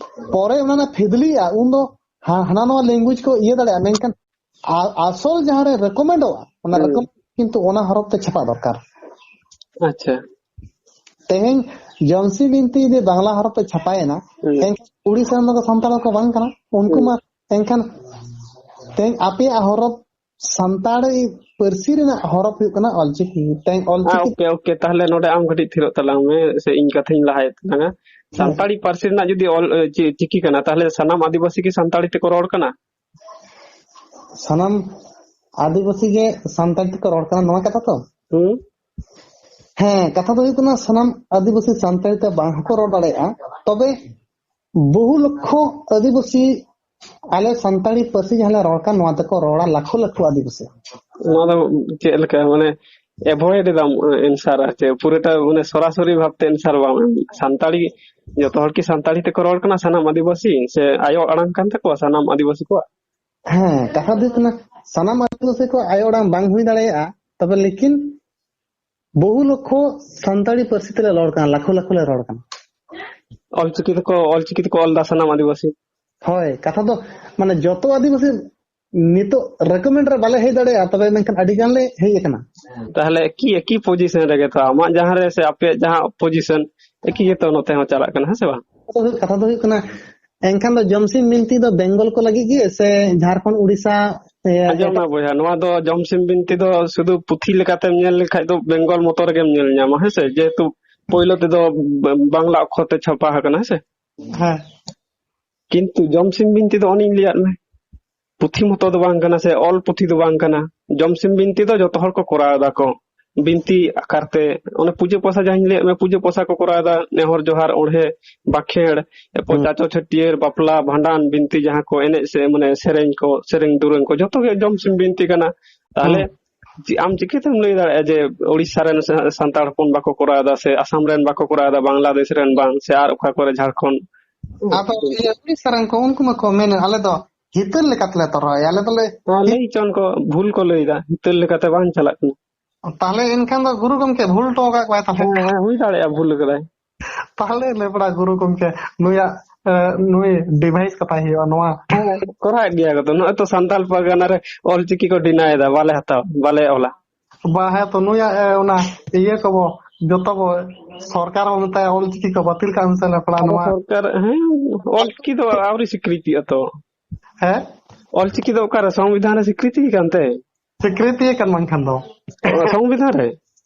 ᱯᱚᱨᱮ ᱚᱱᱟ ᱨᱮᱱᱟᱜ ᱯᱷᱤᱫᱽᱞᱤᱜᱼᱟ, ᱩᱱᱫᱚ ᱦᱟ-, ᱦᱟᱱᱟ ᱱᱚᱣᱟ ᱞᱮᱝᱜᱩᱭᱮᱡᱽ ᱠᱚ ᱤᱭᱟᱹ ᱫᱟᱲᱮᱭᱟᱜᱼᱟ, ᱢᱮᱱᱠᱷᱟᱱ ᱟ-, ᱟᱥᱚᱞ ᱡᱟᱦᱟᱸ ᱨᱮ ᱨᱮᱠᱚᱢᱮᱱᱰᱚᱜᱼᱟ, ᱚᱱᱟ ᱦᱩᱸ᱾ ᱨᱮᱠᱚᱢᱮᱱᱰ ᱠᱤᱱᱛᱩ ᱚᱱᱟ ᱦᱚᱨᱚᱯ ᱛᱮ ᱪᱷᱟᱯᱟ ᱫᱚᱨᱠᱟᱨ᱾ ᱟᱪᱪᱷᱟ᱾ ᱛᱮᱦᱮᱧ ᱡᱚᱢᱥᱤ ᱵᱤᱱᱛᱤ ᱡᱩᱫᱤ ᱵᱟᱝᱞᱟ ᱦᱚᱨᱚᱯ ᱛᱮ ᱪᱷᱟᱯᱟᱭᱮᱱᱟ, ᱦᱩᱸ᱾ ᱮᱱᱠᱷᱟᱱ ᱩᱲᱤᱥᱥᱟ ᱨᱮᱱ ᱫᱚ ᱥᱟᱱᱛᱟᱲ ᱠᱚ ᱵᱟᱝ ᱠᱟᱱᱟ, ᱩᱱᱠᱩ ᱦᱩᱸ᱾ ᱢᱟ ᱮᱱᱠᱷᱟᱱ ᱛᱮᱦᱮᱧ ᱟᱯᱮᱭᱟᱜ ᱦᱚᱨᱚᱯ ᱥᱟᱱᱛᱟᱲᱤ ᱯᱟᱹᱨᱥᱤ ᱨᱮᱱᱟᱜ ᱦᱚᱨᱚᱯ ᱦᱩᱭᱩᱜ ᱠᱟᱱᱟ ᱚᱞᱪᱤᱠᱤ᱾ ᱛᱮᱦᱮᱧ ᱚᱞᱪᱤᱠᱤ ᱛᱟᱦᱞᱮ ᱱᱚᱰᱮ ᱟᱢ ᱠᱟᱹᱴᱤᱡ ᱛᱷᱤᱨᱚᱜ ᱛᱟᱞᱟᱝ ᱢᱮ, ᱥᱮ ᱤᱧ ᱠᱟᱛᱷᱟᱧ ᱞᱟᱦᱟᱭᱮᱫ ᱛᱟᱞᱟᱝᱟ᱾ ᱦᱮᱸ᱾ ᱥᱟᱱᱛᱟᱲᱤ ᱯᱟᱹᱨᱥᱤ ᱨᱮᱱᱟᱜ ᱡᱩᱫᱤ ᱚᱞ, ᱮ, ᱪᱤ-, ᱪᱤᱠᱤ ᱠᱟᱱᱟ, ᱛᱟᱦᱞᱮ ᱥᱟᱱᱟᱢ ᱟᱹᱫᱤᱵᱟᱹᱥᱤ ᱜᱮ ᱥᱟᱱᱛᱟᱲᱤ ᱛᱮᱠᱚ ᱨᱚᱲ ᱠᱟᱱᱟ? ᱥᱟᱱᱟᱢ ᱟᱹᱫᱤᱵᱟᱹᱥᱤ ᱜᱮ ᱥᱟᱱᱛᱟᱲᱤ ᱛᱮᱠᱚ ᱨᱚᱲ ᱠᱟᱱᱟ, ᱱᱚᱣᱟ ᱠᱟᱛᱷᱟ ᱛᱚ? ᱦᱩᱸ᱾ ᱦᱮᱸ, ᱠᱟᱛᱷᱟ ᱫᱚ ᱦᱩᱭᱩᱜ ᱠᱟᱱᱟ, ᱥᱟᱱᱟᱢ ᱟᱹᱫᱤᱵᱟᱹᱥᱤ ᱥᱟᱱᱛᱟᱲᱤ ᱛᱮ ᱵᱟᱝ ᱦᱚᱸᱠᱚ ᱨᱚᱲ ᱫᱟᱲᱮᱭᱟᱜᱼᱟ, ᱛᱚᱵᱮ ᱵᱚᱦᱩ ᱞᱚᱠᱠᱷᱚ ᱟᱹᱫᱤᱵᱟᱹᱥᱤ ᱟᱞᱮ ᱥᱟᱱᱛᱟᱲᱤ ᱯᱟᱹᱨᱥᱤ ᱡᱟᱦᱟᱸ ᱞᱮ ᱨᱚᱲ ᱠᱟᱱ, ᱱᱚᱣᱟ ᱛᱮᱠᱚ ᱨᱚᱲᱟ ᱞᱟᱠᱷᱚ ᱞᱟᱠᱷᱚ ᱟᱹᱫᱤᱵᱟᱹᱥᱤ᱾ ᱱᱚᱣᱟ ᱫᱚ ᱪᱮᱫ ᱞᱮᱠᱟ, ᱢᱟᱱᱮ, ᱮᱵᱷᱚᱭᱮᱰ ᱮᱫᱟᱢ ᱮᱱᱥᱟᱨ? ᱟᱨ ᱪᱮᱫ ᱯᱩᱨᱟᱹᱴᱟ, ᱢᱟᱱᱮ, ᱥᱚᱨᱟᱥᱚᱨᱤ ᱵᱷᱟᱵᱛᱮ ᱮᱱᱥᱟᱨ ᱵᱟᱝ ᱮᱢ? ᱥᱟᱱᱛᱟᱲᱤ, ᱡᱚᱛᱚ ᱦᱚᱲ ᱠᱤ ᱥᱟᱱᱛᱟᱲᱤ ᱛᱮᱠᱚ ᱨᱚᱲ ᱠᱟᱱᱟ, ᱥᱟᱱᱟᱢ ᱟᱹᱫᱤᱵᱟᱹᱥᱤ, ᱥᱮ ᱟᱭᱳ ᱟᱲᱟᱝ ᱠᱟᱱ ᱛᱟᱠᱚᱣᱟ ᱥᱟᱱᱟᱢ ᱟᱹᱫᱤᱵᱟᱹᱥᱤ ᱠᱚᱣᱟᱜ? ᱦᱮᱸ, ᱠᱟᱛᱷᱟ ᱫᱚ ᱦᱩᱭᱩᱜ ᱠᱟᱱᱟ, ᱥᱟᱱᱟᱢ ᱟᱹᱫᱤᱵᱟᱹᱥᱤ ᱠᱚᱣᱟᱜ ᱟᱭᱳ ᱟᱲᱟᱝ ᱵᱟᱝ ᱦᱩᱭ ᱫᱟᱲᱮᱭᱟᱜᱼᱟ, ᱛᱚᱵᱮ ᱞᱮᱠᱤᱱ ᱵᱚᱦᱩ ᱞᱚᱠᱠᱷᱚ ᱥᱟᱱᱛᱟᱲᱤ ᱯᱟᱹᱨᱥᱤ ᱛᱮᱞᱮ ᱨᱚᱲ ᱠᱟᱱᱟ, ᱞᱟᱠᱷᱚ ᱞᱟᱠᱷᱚ ᱞᱮ ᱨᱚᱲ ᱠᱟᱱᱟ᱾ ᱚᱞᱪᱤᱠᱤ ᱛᱮᱠᱚ, ᱚᱞᱪᱤᱠᱤ ᱛᱮᱠᱚ ᱚᱞ ᱫᱟ ᱥᱟᱱᱟᱢ ᱟᱹᱫᱤᱵᱟᱹᱥᱤ᱾ ᱦᱳᱭ, ᱠᱟᱛᱷᱟ ᱫᱚ, ᱢᱟᱱᱮ, ᱡᱚᱛᱚ ᱟᱹᱫᱤᱵᱟᱹᱥᱤ ᱱᱤᱛᱚᱜ ᱨᱮᱠᱚᱢᱮᱱᱰ ᱨᱮ ᱵᱟᱞᱮ ᱦᱮᱡ ᱫᱟᱲᱮᱭᱟᱜᱼᱟ, ᱛᱚᱵᱮ ᱢᱮᱱᱠᱷᱟᱱ ᱟᱹᱰᱤ ᱜᱟᱱ ᱞᱮ ᱦᱮᱡ ᱟᱠᱟᱱᱟ᱾ ᱛᱟᱦᱞᱮ ᱮᱠᱤ, ᱮᱠᱤ ᱯᱚᱡᱤᱥᱚᱱ ᱨᱮᱜᱮ ᱛᱚ, ᱟᱢᱟᱜ ᱡᱟᱦᱟᱸ ᱨᱮ ᱥᱮ ᱟᱯᱮᱭᱟᱜ ᱡᱟᱦᱟᱸ ᱯᱚᱡᱤᱥᱚᱱ, ᱮᱠᱤ ᱜᱮᱛᱚ ᱱᱚᱛᱮ ᱦᱚᱸ ᱪᱟᱞᱟᱜ ᱠᱟᱱᱟ, ᱦᱮᱸ ᱥᱮ ᱵᱟᱝ? ᱠᱟᱛᱷᱟ ᱫᱚ, ᱠᱟᱛᱷᱟ ᱫᱚ ᱦᱩᱭᱩᱜ ᱠᱟᱱᱟ, ᱮᱱᱠᱷᱟᱱ ᱫᱚ ᱡᱚᱢᱥᱤᱢ ᱵᱤᱱᱛᱤ ᱫᱚ ᱵᱮᱝᱜᱚᱞ ᱠᱚ ᱞᱟᱹᱜᱤᱫ ᱜᱮ ᱥᱮ ᱡᱷᱟᱲᱠᱷᱚᱸᱰ, ᱩᱲᱤᱥᱥᱟ, ᱮ, ᱟᱸᱡᱚᱢ ᱮᱴᱟᱜ ᱢᱮ ᱵᱚᱭᱦᱟ, ᱱᱚᱣᱟ ᱫᱚ ᱡᱚᱢᱥᱤᱢ ᱵᱤᱱᱛᱤ ᱫᱚ ᱥᱩᱫᱷᱩ ᱯᱩᱛᱷᱤ ᱞᱮᱠᱟᱛᱮᱢ ᱧᱮᱞ ᱞᱮᱠᱷᱟᱡ ᱫᱚ ᱵᱮᱝᱜᱚᱞ ᱢᱚᱛᱚ ᱨᱮᱜᱮᱢ ᱧᱮᱞ ᱧᱟᱢᱟ, ᱦᱮᱸ ᱥᱮ? ᱡᱮᱦᱮᱛᱩ ᱯᱳᱭᱞᱳ ᱛᱮᱫᱚ ᱵᱟᱝᱞᱟ ᱚᱠᱠᱷᱚᱨ ᱛᱮ ᱪᱷᱟᱯᱟ ᱟᱠᱟᱱᱟ, ᱦᱮᱸ ᱥᱮ? ᱦᱮᱸ᱾ ᱠᱤᱱᱛᱩ ᱡᱚᱢᱥᱤᱢ ᱵᱤᱱᱛᱤ ᱫᱚ ᱚᱱᱮᱧ ᱞᱟᱹᱭᱟᱫ ᱢᱮ, ᱯᱩᱛᱷᱤ ᱢᱚᱛᱚ ᱫᱚ ᱵᱟᱝ ᱠᱟᱱᱟ ᱥᱮ ᱚᱞ ᱯᱩᱛᱷᱤ ᱫᱚ ᱵᱟᱝ ᱠᱟᱱᱟ᱾ ᱡᱚᱢᱥᱤᱢ ᱵᱤᱱᱛᱤ ᱫᱚ ᱡᱚᱛᱚ ᱦᱚᱲ ᱠᱚ ᱠᱚᱨᱟᱣ ᱮᱫᱟ ᱠᱚ, ᱵᱤᱱᱛᱤ ᱟᱠᱟᱨ ᱛᱮ᱾ ᱚᱱᱮ ᱯᱩᱡᱟᱹ ᱯᱟᱥᱟ ᱡᱟᱦᱟᱸᱧ ᱞᱟᱹᱭᱟᱫ ᱢᱮ, ᱯᱩᱡᱟᱹ ᱯᱟᱥᱟ ᱠᱚ ᱠᱚᱨᱟᱣ ᱮᱫᱟ, ᱱᱮᱦᱚᱨ ᱡᱚᱦᱟᱨ, ᱚᱬᱦᱮ, ᱵᱟᱠᱷᱮᱲ, ᱮᱨᱯᱚᱨ ᱦᱩᱸ᱾ ᱪᱟᱪᱚ ᱪᱷᱟᱹᱴᱭᱟᱹᱨ, ᱵᱟᱯᱞᱟ, ᱵᱷᱟᱸᱰᱟᱱ, ᱵᱤᱱᱛᱤ, ᱡᱟᱦᱟᱸ ᱠᱚ ᱮᱱᱮᱡ ᱥᱮ, ᱢᱟᱱᱮ, ᱥᱮᱨᱮᱧ ᱠᱚ, ᱥᱮᱨᱮᱧ ᱫᱩᱨᱟᱹᱝ ᱠᱚ, ᱡᱚᱛᱚ ᱜᱮ ᱡᱚᱢᱥᱤᱢ ᱵᱤᱱᱛᱤ ᱠᱟᱱᱟ᱾ ᱛᱟᱦᱞᱮ ᱦᱩᱸ᱾ ᱪᱮ-, ᱟᱢ ᱪᱤᱠᱟᱹᱛᱮᱢ ᱞᱟᱹᱭ ᱫᱟᱲᱮᱭᱟᱜᱼᱟ ᱡᱮ ᱳᱲᱤᱥᱥᱟ ᱨᱮᱱ ᱥᱟ-, ᱥᱟᱱᱛᱟᱲ ᱦᱚᱯᱚᱱ ᱵᱟᱠᱚ ᱠᱚᱨᱟᱣ ᱮᱫᱟ, ᱥᱮ ᱟᱥᱟᱢ ᱨᱮᱱ ᱵᱟᱠᱚ ᱠᱚᱨᱟᱣ ᱮᱫᱟ, ᱵᱟᱝᱞᱟᱫᱮᱥ ᱨᱮᱱ ᱵᱟᱝ, ᱥᱮ ᱟᱨ ᱚᱠᱟ ᱠᱚᱨᱮ, ᱡᱷᱟᱲᱠᱷᱚᱸᱰ? ᱟᱫᱚ ᱤᱭᱟᱹ, ᱳᱲᱤᱥᱥᱟ ᱨᱮᱱ ᱠᱚ, ᱩᱱᱠᱩ ᱢᱟᱠᱚ ᱢᱮᱱᱮᱫ, "ᱟᱞᱮ ᱫᱚ ᱦᱤᱛᱟᱹᱞ ᱞᱮᱠᱟ ᱛᱮᱞᱮ ᱛᱚᱨᱟᱣᱟ, ᱟᱞᱮ ᱫᱚᱞᱮ ᱦᱮᱸ, ᱞᱟᱹᱭ ᱦᱚᱪᱚᱱ ᱠᱚ, ᱵᱷᱩᱞ ᱠᱚ ᱞᱟᱹᱭ ᱮᱫᱟ, ᱦᱤᱛᱟᱹᱞ ᱞᱮᱠᱟᱛᱮ ᱵᱟᱝ ᱪᱟᱞᱟᱜ ᱠᱟᱱᱟ᱾" ᱛᱟᱦᱞᱮ ᱮᱱᱠᱷᱟᱱ ᱫᱚ ᱜᱩᱨᱩ ᱜᱚᱢᱠᱮ ᱵᱷᱩᱞ ᱦᱚᱴᱚ ᱟᱠᱟᱫ ᱠᱚᱣᱟᱭ ᱛᱟᱦᱞᱮ᱾ ᱦᱮᱸ, ᱦᱮᱸ, ᱦᱩᱭ ᱫᱟᱲᱮᱭᱟᱜᱼᱟ, ᱵᱷᱩᱞ ᱟᱠᱟᱫᱟᱭ᱾ ᱛᱟᱦᱞᱮ ᱞᱮᱯᱲᱟ ᱜᱩᱨᱩ ᱜᱚᱢᱠᱮ, ᱱᱩᱭᱟᱜ, ᱮ, ᱱᱩᱭ ᱰᱤᱵᱷᱟᱭᱤᱥ ᱠᱟᱛᱷᱟᱭ ᱦᱩᱭᱩᱜᱼᱟ ᱱᱚᱣᱟ᱾ ᱦᱮᱸ, ᱠᱚᱨᱟᱣᱮᱫ ᱜᱮᱭᱟ ᱠᱚ ᱛᱚ᱾ ᱱᱚᱜᱼᱚᱭ ᱛᱚ ᱥᱟᱱᱛᱟᱲ ᱯᱟᱨᱜᱟᱱᱟ ᱨᱮ ᱚᱞᱪᱤᱠᱤ ᱠᱚ ᱰᱤᱱᱟᱭ ᱮᱫᱟ, ᱵᱟᱞᱮ ᱦᱟᱛᱟᱣᱟ, ᱵᱟᱞᱮ ᱚᱞᱟ᱾ ᱵᱟ, ᱦᱮᱸ ᱛᱚ, ᱱᱩᱭᱟᱜ, ᱮ, ᱚᱱᱟ ᱤᱭᱟᱹ ᱠᱚᱵᱚ, ᱡᱚᱛᱚ ᱵᱚ, ᱥᱚᱨᱠᱟᱨ ᱵᱚ ᱢᱮᱛᱟᱭᱟ, ᱚᱞᱪᱤᱠᱤ ᱠᱚ ᱵᱟᱹᱛᱤᱞ ᱠᱟᱜ ᱢᱮᱥᱮ ᱞᱮᱯᱲᱟ ᱟᱫᱚ ᱱᱚᱣᱟ᱾ ᱥᱚᱨᱠᱟᱨ, ᱦᱮᱸ, ᱚᱞᱪᱤᱠᱤ ᱫᱚ ᱟᱹᱣᱨᱤ ᱥᱤᱠᱨᱤᱛᱤᱜᱼᱟ ᱛᱚ᱾ ᱦᱮᱸ? ᱚᱞᱪᱤᱠᱤ ᱫᱚ ᱚᱠᱟᱨᱮ ᱥᱚᱝᱵᱤᱫᱷᱟᱱ ᱨᱮ ᱥᱤᱠᱨᱤᱛᱤ ᱠᱟᱱᱛᱮ? ᱥᱤᱠᱨᱤᱛᱤ ᱠᱟᱱ ᱵᱟᱝᱠᱷᱟᱱ ᱫᱚ᱾ ᱥᱚᱝᱵᱤᱫᱷᱟᱱ ᱨᱮ?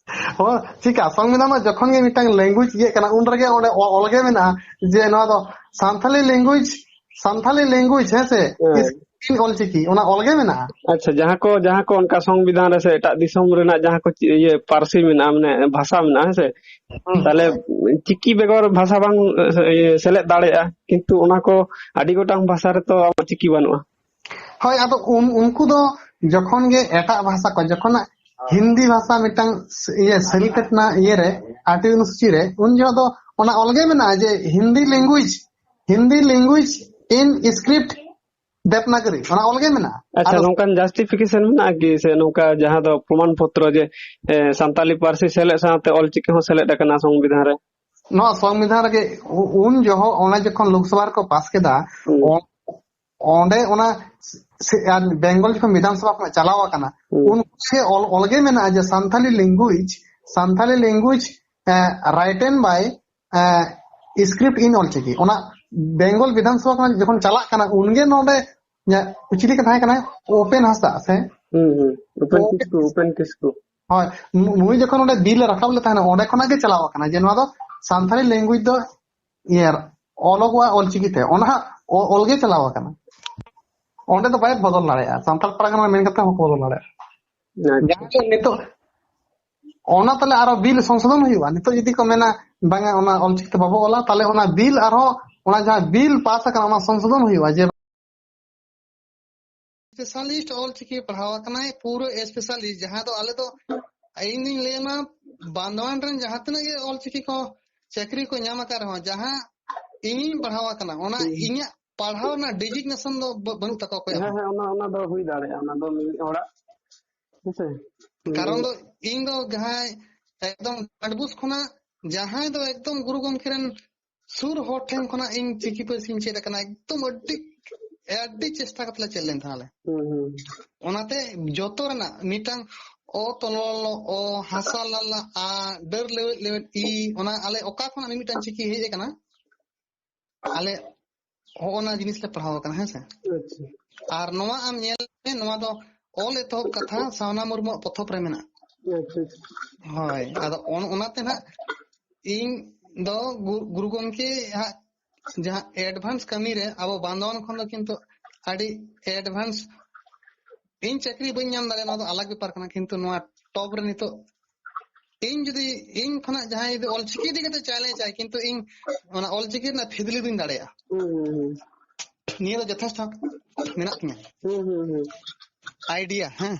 ᱦᱚᱸ, ᱪᱤᱠᱟ? ᱥᱚᱝᱵᱤᱫᱷᱟᱱ ᱢᱟ ᱡᱚᱠᱷᱚᱱ ᱜᱮ ᱢᱤᱫᱴᱟᱝ language ᱤᱭᱟᱹᱜ ᱠᱟᱱᱟ, ᱩᱱ ᱨᱮᱜᱮ ᱚᱸᱰᱮ ᱚ-, ᱚᱞ ᱜᱮ ᱢᱮᱱᱟᱜᱼᱟ ᱡᱮ ᱱᱚᱣᱟ ᱫᱚ ᱥᱟᱱᱛᱷᱟᱞᱤ language, ᱥᱟᱱᱛᱷᱟᱞᱤ language, ᱦᱮᱸ ᱥᱮ? ᱦᱮᱸ᱾ In ᱚᱞᱪᱤᱠᱤ, ᱚᱱᱟ ᱚᱞ ᱜᱮ ᱢᱮᱱᱟᱜᱼᱟ᱾ ᱟᱪᱪᱷᱟ, ᱡᱟᱦᱟᱸ ᱠᱚ, ᱡᱟᱦᱟᱸ ᱠᱚ ᱚᱱᱠᱟ ᱥᱚᱝᱵᱤᱫᱷᱟᱱ ᱨᱮ ᱥᱮ ᱮᱴᱟᱜ ᱫᱤᱥᱚᱢ ᱨᱮᱱᱟᱜ ᱡᱟᱦᱟᱸ ᱠᱚ ᱪᱤ-, ᱤᱭᱟᱹ, ᱯᱟᱹᱨᱥᱤ ᱢᱮᱱᱟᱜᱼᱟ, ᱢᱟᱱᱮ ᱵᱷᱟᱥᱟ ᱢᱮᱱᱟᱜᱼᱟ, ᱦᱮᱸ ᱥᱮ? ᱦᱩᱸ᱾ ᱛᱟᱦᱞᱮ ᱪᱤᱠᱤ ᱵᱮᱜᱚᱨ ᱵᱷᱟᱥᱟ ᱵᱟᱝ, ᱤᱭᱟᱹ, ᱥᱮᱞᱮᱫ ᱫᱟᱲᱮᱭᱟᱜᱼᱟ, ᱠᱤᱱᱛᱩ ᱚᱱᱟ ᱠᱚ ᱟᱹᱰᱤ ᱜᱚᱴᱟᱝ ᱵᱷᱟᱥᱟ ᱨᱮᱛᱚ ᱟᱵᱚ ᱪᱤᱠᱤ ᱵᱟᱹᱱᱩᱜᱼᱟ᱾ ᱦᱳᱭ, ᱟᱫᱚ ᱩᱱ-, ᱩᱱᱠᱩ ᱫᱚ ᱡᱚᱠᱷᱚᱱ ᱜᱮ ᱮᱴᱟᱜ ᱵᱷᱟᱥᱟ ᱠᱚ, ᱡᱚᱠᱷᱚᱱ ᱦᱤᱱᱫᱤ ᱵᱷᱟᱥᱟ ᱢᱤᱫᱴᱟᱝ ᱤᱭᱟᱹ ᱥᱮᱞᱮᱫ ᱮᱱᱟ ᱤᱭᱟᱹ ᱨᱮ, ᱟᱴᱷᱣᱤ ᱚᱱᱩᱥᱩᱪᱤ ᱨᱮ, ᱩᱱ ᱡᱚᱦᱚᱜ ᱫᱚ ᱚᱱᱟ ᱚᱞ ᱜᱮ ᱢᱮᱱᱟᱜᱼᱟ ᱡᱮ Hindi language, Hindi language in script Devanagari, ᱚᱱᱟ ᱚᱞ ᱜᱮ ᱢᱮᱱᱟᱜᱼᱟ᱾ ᱟᱪᱪᱷᱟ, ᱟᱫᱚ ᱱᱚᱝᱠᱟᱱ justification ᱢᱮᱱᱟᱜᱼᱟ ᱠᱤ, ᱥᱮ ᱱᱚᱝᱠᱟ ᱡᱟᱦᱟᱸ ᱫᱚ ᱯᱨᱚᱢᱟᱱ ᱯᱚᱛᱨᱚ ᱡᱮ, ᱮ, ᱥᱟᱱᱛᱟᱞᱤ ᱯᱟᱹᱨᱥᱤ ᱥᱮᱞᱮᱫ ᱥᱟᱶᱛᱮ ᱚᱞᱪᱤᱠᱤ ᱦᱚᱸ ᱥᱮᱞᱮᱫ ᱟᱠᱟᱱᱟ ᱥᱚᱝᱵᱤᱫᱷᱟᱱ ᱨᱮ? ᱱᱚᱣᱟ ᱥᱚᱝᱵᱤᱫᱷᱟᱱ ᱨᱮᱜᱮ ᱩ-, ᱩᱱ ᱡᱚᱦᱚᱜ ᱚᱱᱟ ᱡᱚᱠᱷᱚᱱ ᱞᱳᱠᱥᱚᱵᱷᱟ ᱨᱮᱠᱚ ᱯᱟᱥ ᱠᱮᱫᱟ, ᱦᱩᱸ᱾ ᱚ-, ᱚᱸᱰᱮ ᱚᱱᱟ ᱥᱮ-, ᱟᱨ ᱵᱮᱝᱜᱚᱞ ᱡᱚᱠᱷᱚᱱ ᱵᱤᱫᱷᱟᱱ ᱥᱚᱵᱷᱟ ᱠᱷᱚᱱᱟᱜ ᱪᱟᱞᱟᱣ ᱟᱠᱟᱱᱟ, ᱦᱩᱸ᱾ ᱩᱱ ᱥᱮ ᱚᱞ, ᱚᱞ ᱜᱮ ᱢᱮᱱᱟᱜᱼᱟ ᱡᱮ Santali language, Santali language, A, written by, A, script in Ol Chiki. ᱚᱱᱟ ᱵᱮᱝᱜᱚᱞ ᱵᱤᱫᱷᱟᱱ ᱥᱚᱵᱷᱟ ᱠᱷᱚᱱᱟᱜ ᱡᱚᱠᱷᱚᱱ ᱪᱟᱞᱟᱜ ᱠᱟᱱᱟ, ᱩᱱᱜᱮ ᱱᱚᱰᱮ ᱧᱟ-, ᱪᱤᱞᱤ ᱠᱟᱛᱷᱟᱭ ᱠᱟᱱᱟᱭ? ᱩᱯᱮᱱ ᱦᱟᱸᱥᱫᱟ ᱥᱮ? ᱦᱩᱸ, ᱦᱩᱸ᱾ ᱩᱯᱮᱱ ᱩᱯᱮᱱ ᱠᱤᱥᱠᱩ, ᱩᱯᱮᱱ ᱠᱤᱥᱠᱩ᱾ ᱦᱳᱭ, ᱱᱩ-, ᱱᱩᱭ ᱡᱚᱠᱷᱚᱱ ᱚᱸᱰᱮ ᱵᱤᱞ ᱮ ᱨᱟᱠᱟᱵ ᱞᱮᱫ ᱛᱟᱦᱮᱱᱟ, ᱚᱸᱰᱮ ᱠᱷᱚᱱᱟᱜ ᱜᱮ ᱪᱟᱞᱟᱣ ᱟᱠᱟᱱᱟ ᱡᱮ ᱱᱚᱣᱟ ᱫᱚ ᱥᱟᱱᱛᱟᱲᱤ language ᱫᱚ ᱤᱭᱟᱹ ᱚᱞᱚᱜᱚᱜᱼᱟ ᱚᱞᱪᱤᱠᱤ ᱛᱮ, ᱚᱱᱟ ᱦᱟᱸᱜ ᱚ-, ᱚᱞ ᱜᱮ ᱪᱟᱞᱟᱣ ᱟᱠᱟᱱᱟ᱾ ᱚᱸᱰᱮ ᱫᱚ ᱵᱟᱭ ᱵᱚᱫᱚᱞ ᱫᱟᱲᱮᱭᱟᱜᱼᱟ, ᱥᱟᱱᱛᱟᱲ ᱯᱟᱨᱜᱟᱱᱟ ᱢᱮᱱ ᱠᱟᱛᱮ ᱦᱚᱸ ᱵᱟᱠᱚ ᱵᱚᱫᱚᱞ ᱫᱟᱲᱮᱭᱟᱜᱼᱟ᱾ ᱟᱪᱪᱷᱟ᱾ ᱡᱟᱦᱟᱸ ᱜᱮ ᱱᱤᱛᱚᱜ ᱚᱱᱟ ᱛᱟᱦᱞᱮ ᱟᱨᱚ ᱵᱤᱞ ᱥᱚᱝᱥᱳᱫᱷᱚᱱ ᱦᱩᱭᱩᱜᱼᱟ᱾ ᱱᱤᱛᱚᱜ ᱡᱩᱫᱤ ᱠᱚ ᱢᱮᱱᱟ ᱵᱟᱝᱟ ᱚᱱᱟ ᱚᱞᱪᱤᱠᱤ ᱛᱮ ᱵᱟᱵᱚ ᱚᱞᱟ, ᱛᱟᱦᱞᱮ ᱚᱱᱟ ᱵᱤᱞ ᱟᱨᱦᱚᱸ, ᱚᱱᱟ ᱡᱟᱦᱟᱸ ᱵᱤᱞ ᱯᱟᱥ ᱟᱠᱟᱱᱟ ᱚᱱᱟ ᱥᱚᱝᱥᱳᱫᱷᱚᱱ ᱦᱩᱭᱩᱜᱼᱟ ᱡᱮ specialist ᱚᱞᱪᱤᱠᱤ ᱯᱟᱲᱦᱟᱣ ᱟᱠᱟᱱᱟᱭ, ᱯᱩᱨᱟᱹ specialist, ᱡᱟᱦᱟᱸ ᱫᱚ ᱟᱞᱮ ᱫᱚ, ᱤᱧ ᱫᱩᱧ ᱞᱟᱹᱭ ᱟᱢᱟ, ᱵᱟᱱᱫᱣᱟᱱ ᱨᱮᱱ ᱡᱟᱦᱟᱸ ᱛᱤᱱᱟᱹᱜ ᱜᱮ ᱚᱞᱪᱤᱠᱤ ᱠᱚ ᱪᱟᱹᱠᱨᱤ ᱠᱚ ᱧᱟᱢ ᱟᱠᱟᱫ ᱨᱮᱦᱚᱸ, ᱡᱟᱦᱟᱸ ᱤᱧᱤᱧ ᱯᱟᱲᱦᱟᱣ ᱟᱠᱟᱱᱟ, ᱚᱱᱟ ᱦᱩᱸ᱾ ᱤᱧᱟᱹᱜ ᱯᱟᱲᱦᱟᱣ ᱨᱮᱱᱟᱜ designation ᱫᱚ ᱵᱟ-, ᱵᱟᱹᱱᱩᱜ ᱛᱟᱠᱚᱣᱟ ᱚᱠᱚᱭᱟᱜ ᱦᱮᱸ, ᱦᱚᱸ᱾ ᱦᱮᱸ, ᱚᱱᱟ, ᱚᱱᱟ ᱫᱚ ᱦᱩᱭ ᱫᱟᱲᱮᱭᱟᱜᱼᱟ, ᱚᱱᱟ ᱫᱚ ᱢᱤᱢᱤᱫ ᱦᱚᱲᱟᱜ, ᱦᱮᱸ ᱥᱮ? ᱠᱟᱨᱚᱱ ᱫᱚ ᱤᱧ ᱫᱚ ᱡᱟᱦᱟᱸᱭ ᱮᱠᱫᱚᱢ ᱰᱟᱸᱰᱵᱩᱥ ᱠᱷᱚᱱᱟᱜ, ᱡᱟᱦᱟᱸᱭ ᱫᱚ ᱮᱠᱫᱚᱢ ᱜᱩᱨᱩ ᱜᱚᱢᱠᱮ ᱨᱮᱱ ᱥᱩᱨ ᱦᱚᱲ ᱴᱷᱮᱱ ᱠᱷᱚᱱᱟᱜ ᱤᱧ ᱪᱤᱠᱤ ᱯᱟᱹᱨᱥᱤᱧ ᱪᱮᱫ ᱟᱠᱟᱱᱟ, ᱮᱠᱫᱚᱢ ᱟᱹᱰᱤ, ᱟᱹᱰᱤ ᱪᱮᱥᱴᱟ ᱠᱟᱛᱮ ᱞᱮ ᱪᱮᱫ ᱞᱮᱱ ᱛᱟᱦᱮᱸ ᱟᱞᱮ᱾ ᱦᱩᱸ, ᱦᱩᱸ᱾ ᱚᱱᱟᱛᱮ ᱡᱚᱛᱚ ᱨᱮᱱᱟᱜ ᱢᱤᱫᱴᱟᱝ ᱚ ᱛᱚᱞᱚᱞ ᱚ, ᱦᱟᱥᱟ ᱞᱟᱞᱟ ᱟ, ᱰᱟᱹᱨ ᱞᱮᱣᱮᱫ ᱞᱮᱣᱮᱫ ᱤ, ᱚᱱᱟ ᱟᱞᱮ ᱚᱠᱟ ᱠᱷᱚᱱᱟᱜ ᱢᱤᱢᱤᱫᱴᱟᱝ ᱪᱤᱠᱤ ᱦᱮᱡ ᱟᱠᱟᱱᱟ, ᱟᱞᱮ ᱦᱚᱸᱜᱼᱚ ᱱᱟ ᱡᱤᱱᱤᱥ ᱞᱮ ᱯᱟᱲᱦᱟᱣ ᱟᱠᱟᱱᱟ, ᱦᱮᱸ ᱥᱮ? ᱟᱪᱪᱷᱟ᱾ ᱟᱨ ᱱᱚᱣᱟ ᱟᱢ ᱧᱮᱞ ᱢᱮ, ᱱᱚᱣᱟ ᱫᱚ ᱚᱞ ᱮᱛᱚᱦᱚᱵ ᱠᱟᱛᱷᱟ ᱥᱟᱣᱱᱟ ᱢᱩᱨᱢᱩᱣᱟᱜ ᱯᱚᱛᱚᱵ ᱨᱮ ᱢᱮᱱᱟᱜᱼᱟ᱾ ᱟᱪᱪᱷᱟ, ᱟᱪᱪᱷᱟ᱾ ᱦᱳᱭ, ᱟᱫᱚ ᱚᱱ-, ᱚᱱᱟᱛᱮ ᱱᱟᱦᱟᱜ ᱤᱧ ᱫᱚ ᱜᱩ-, ᱜᱩᱨᱩ ᱜᱚᱢᱠᱮ ᱦᱟᱜ ᱡᱟᱦᱟᱸ advance ᱠᱟᱹᱢᱤ ᱨᱮ ᱟᱵᱚ ᱵᱟᱸᱫᱣᱟᱱ ᱠᱷᱚᱱ ᱫᱚ ᱠᱤᱱᱛᱩ ᱟᱹᱰᱤ advance᱾ ᱤᱧ ᱪᱟᱹᱠᱨᱤ ᱵᱟᱹᱧ ᱧᱟᱢ ᱫᱟᱲᱮᱭᱟᱜᱼᱟ, ᱱᱚᱣᱟ ᱫᱚ ᱟᱞᱟᱜᱽ ᱵᱮᱯᱟᱨ ᱠᱟᱱᱟ, ᱠᱤᱱᱛᱩ ᱱᱚᱣᱟ top ᱨᱮ ᱱᱤᱛᱚᱜ ᱤᱧ ᱡᱩᱫᱤ, ᱤᱧ ᱠᱷᱚᱱᱟᱜ ᱡᱟᱦᱟᱸᱭ ᱡᱩᱫᱤ ᱚᱞᱪᱤᱠᱤ ᱤᱫᱤ ᱠᱟᱛᱮ challenge ᱟᱭ, ᱠᱤᱱᱛᱩ ᱤᱧ ᱚᱱᱟ ᱚᱞᱪᱤᱠᱤ ᱨᱮᱱᱟᱜ ᱯᱷᱤᱫᱽᱞᱤ ᱫᱩᱧ ᱫᱟᱲᱮᱭᱟᱜᱼᱟ᱾ ᱦᱩᱸ, ᱦᱩᱸ, ᱦᱩᱸ᱾ ᱱᱤᱭᱟᱹ ᱫᱚ ᱡᱚᱛᱷᱮᱥᱴᱚ ᱢᱮᱱᱟᱜ ᱛᱤᱧᱟ᱾ ᱦᱩᱸ, ᱦᱩᱸ, ᱦᱩᱸ᱾ Idea, ᱦᱮᱸ᱾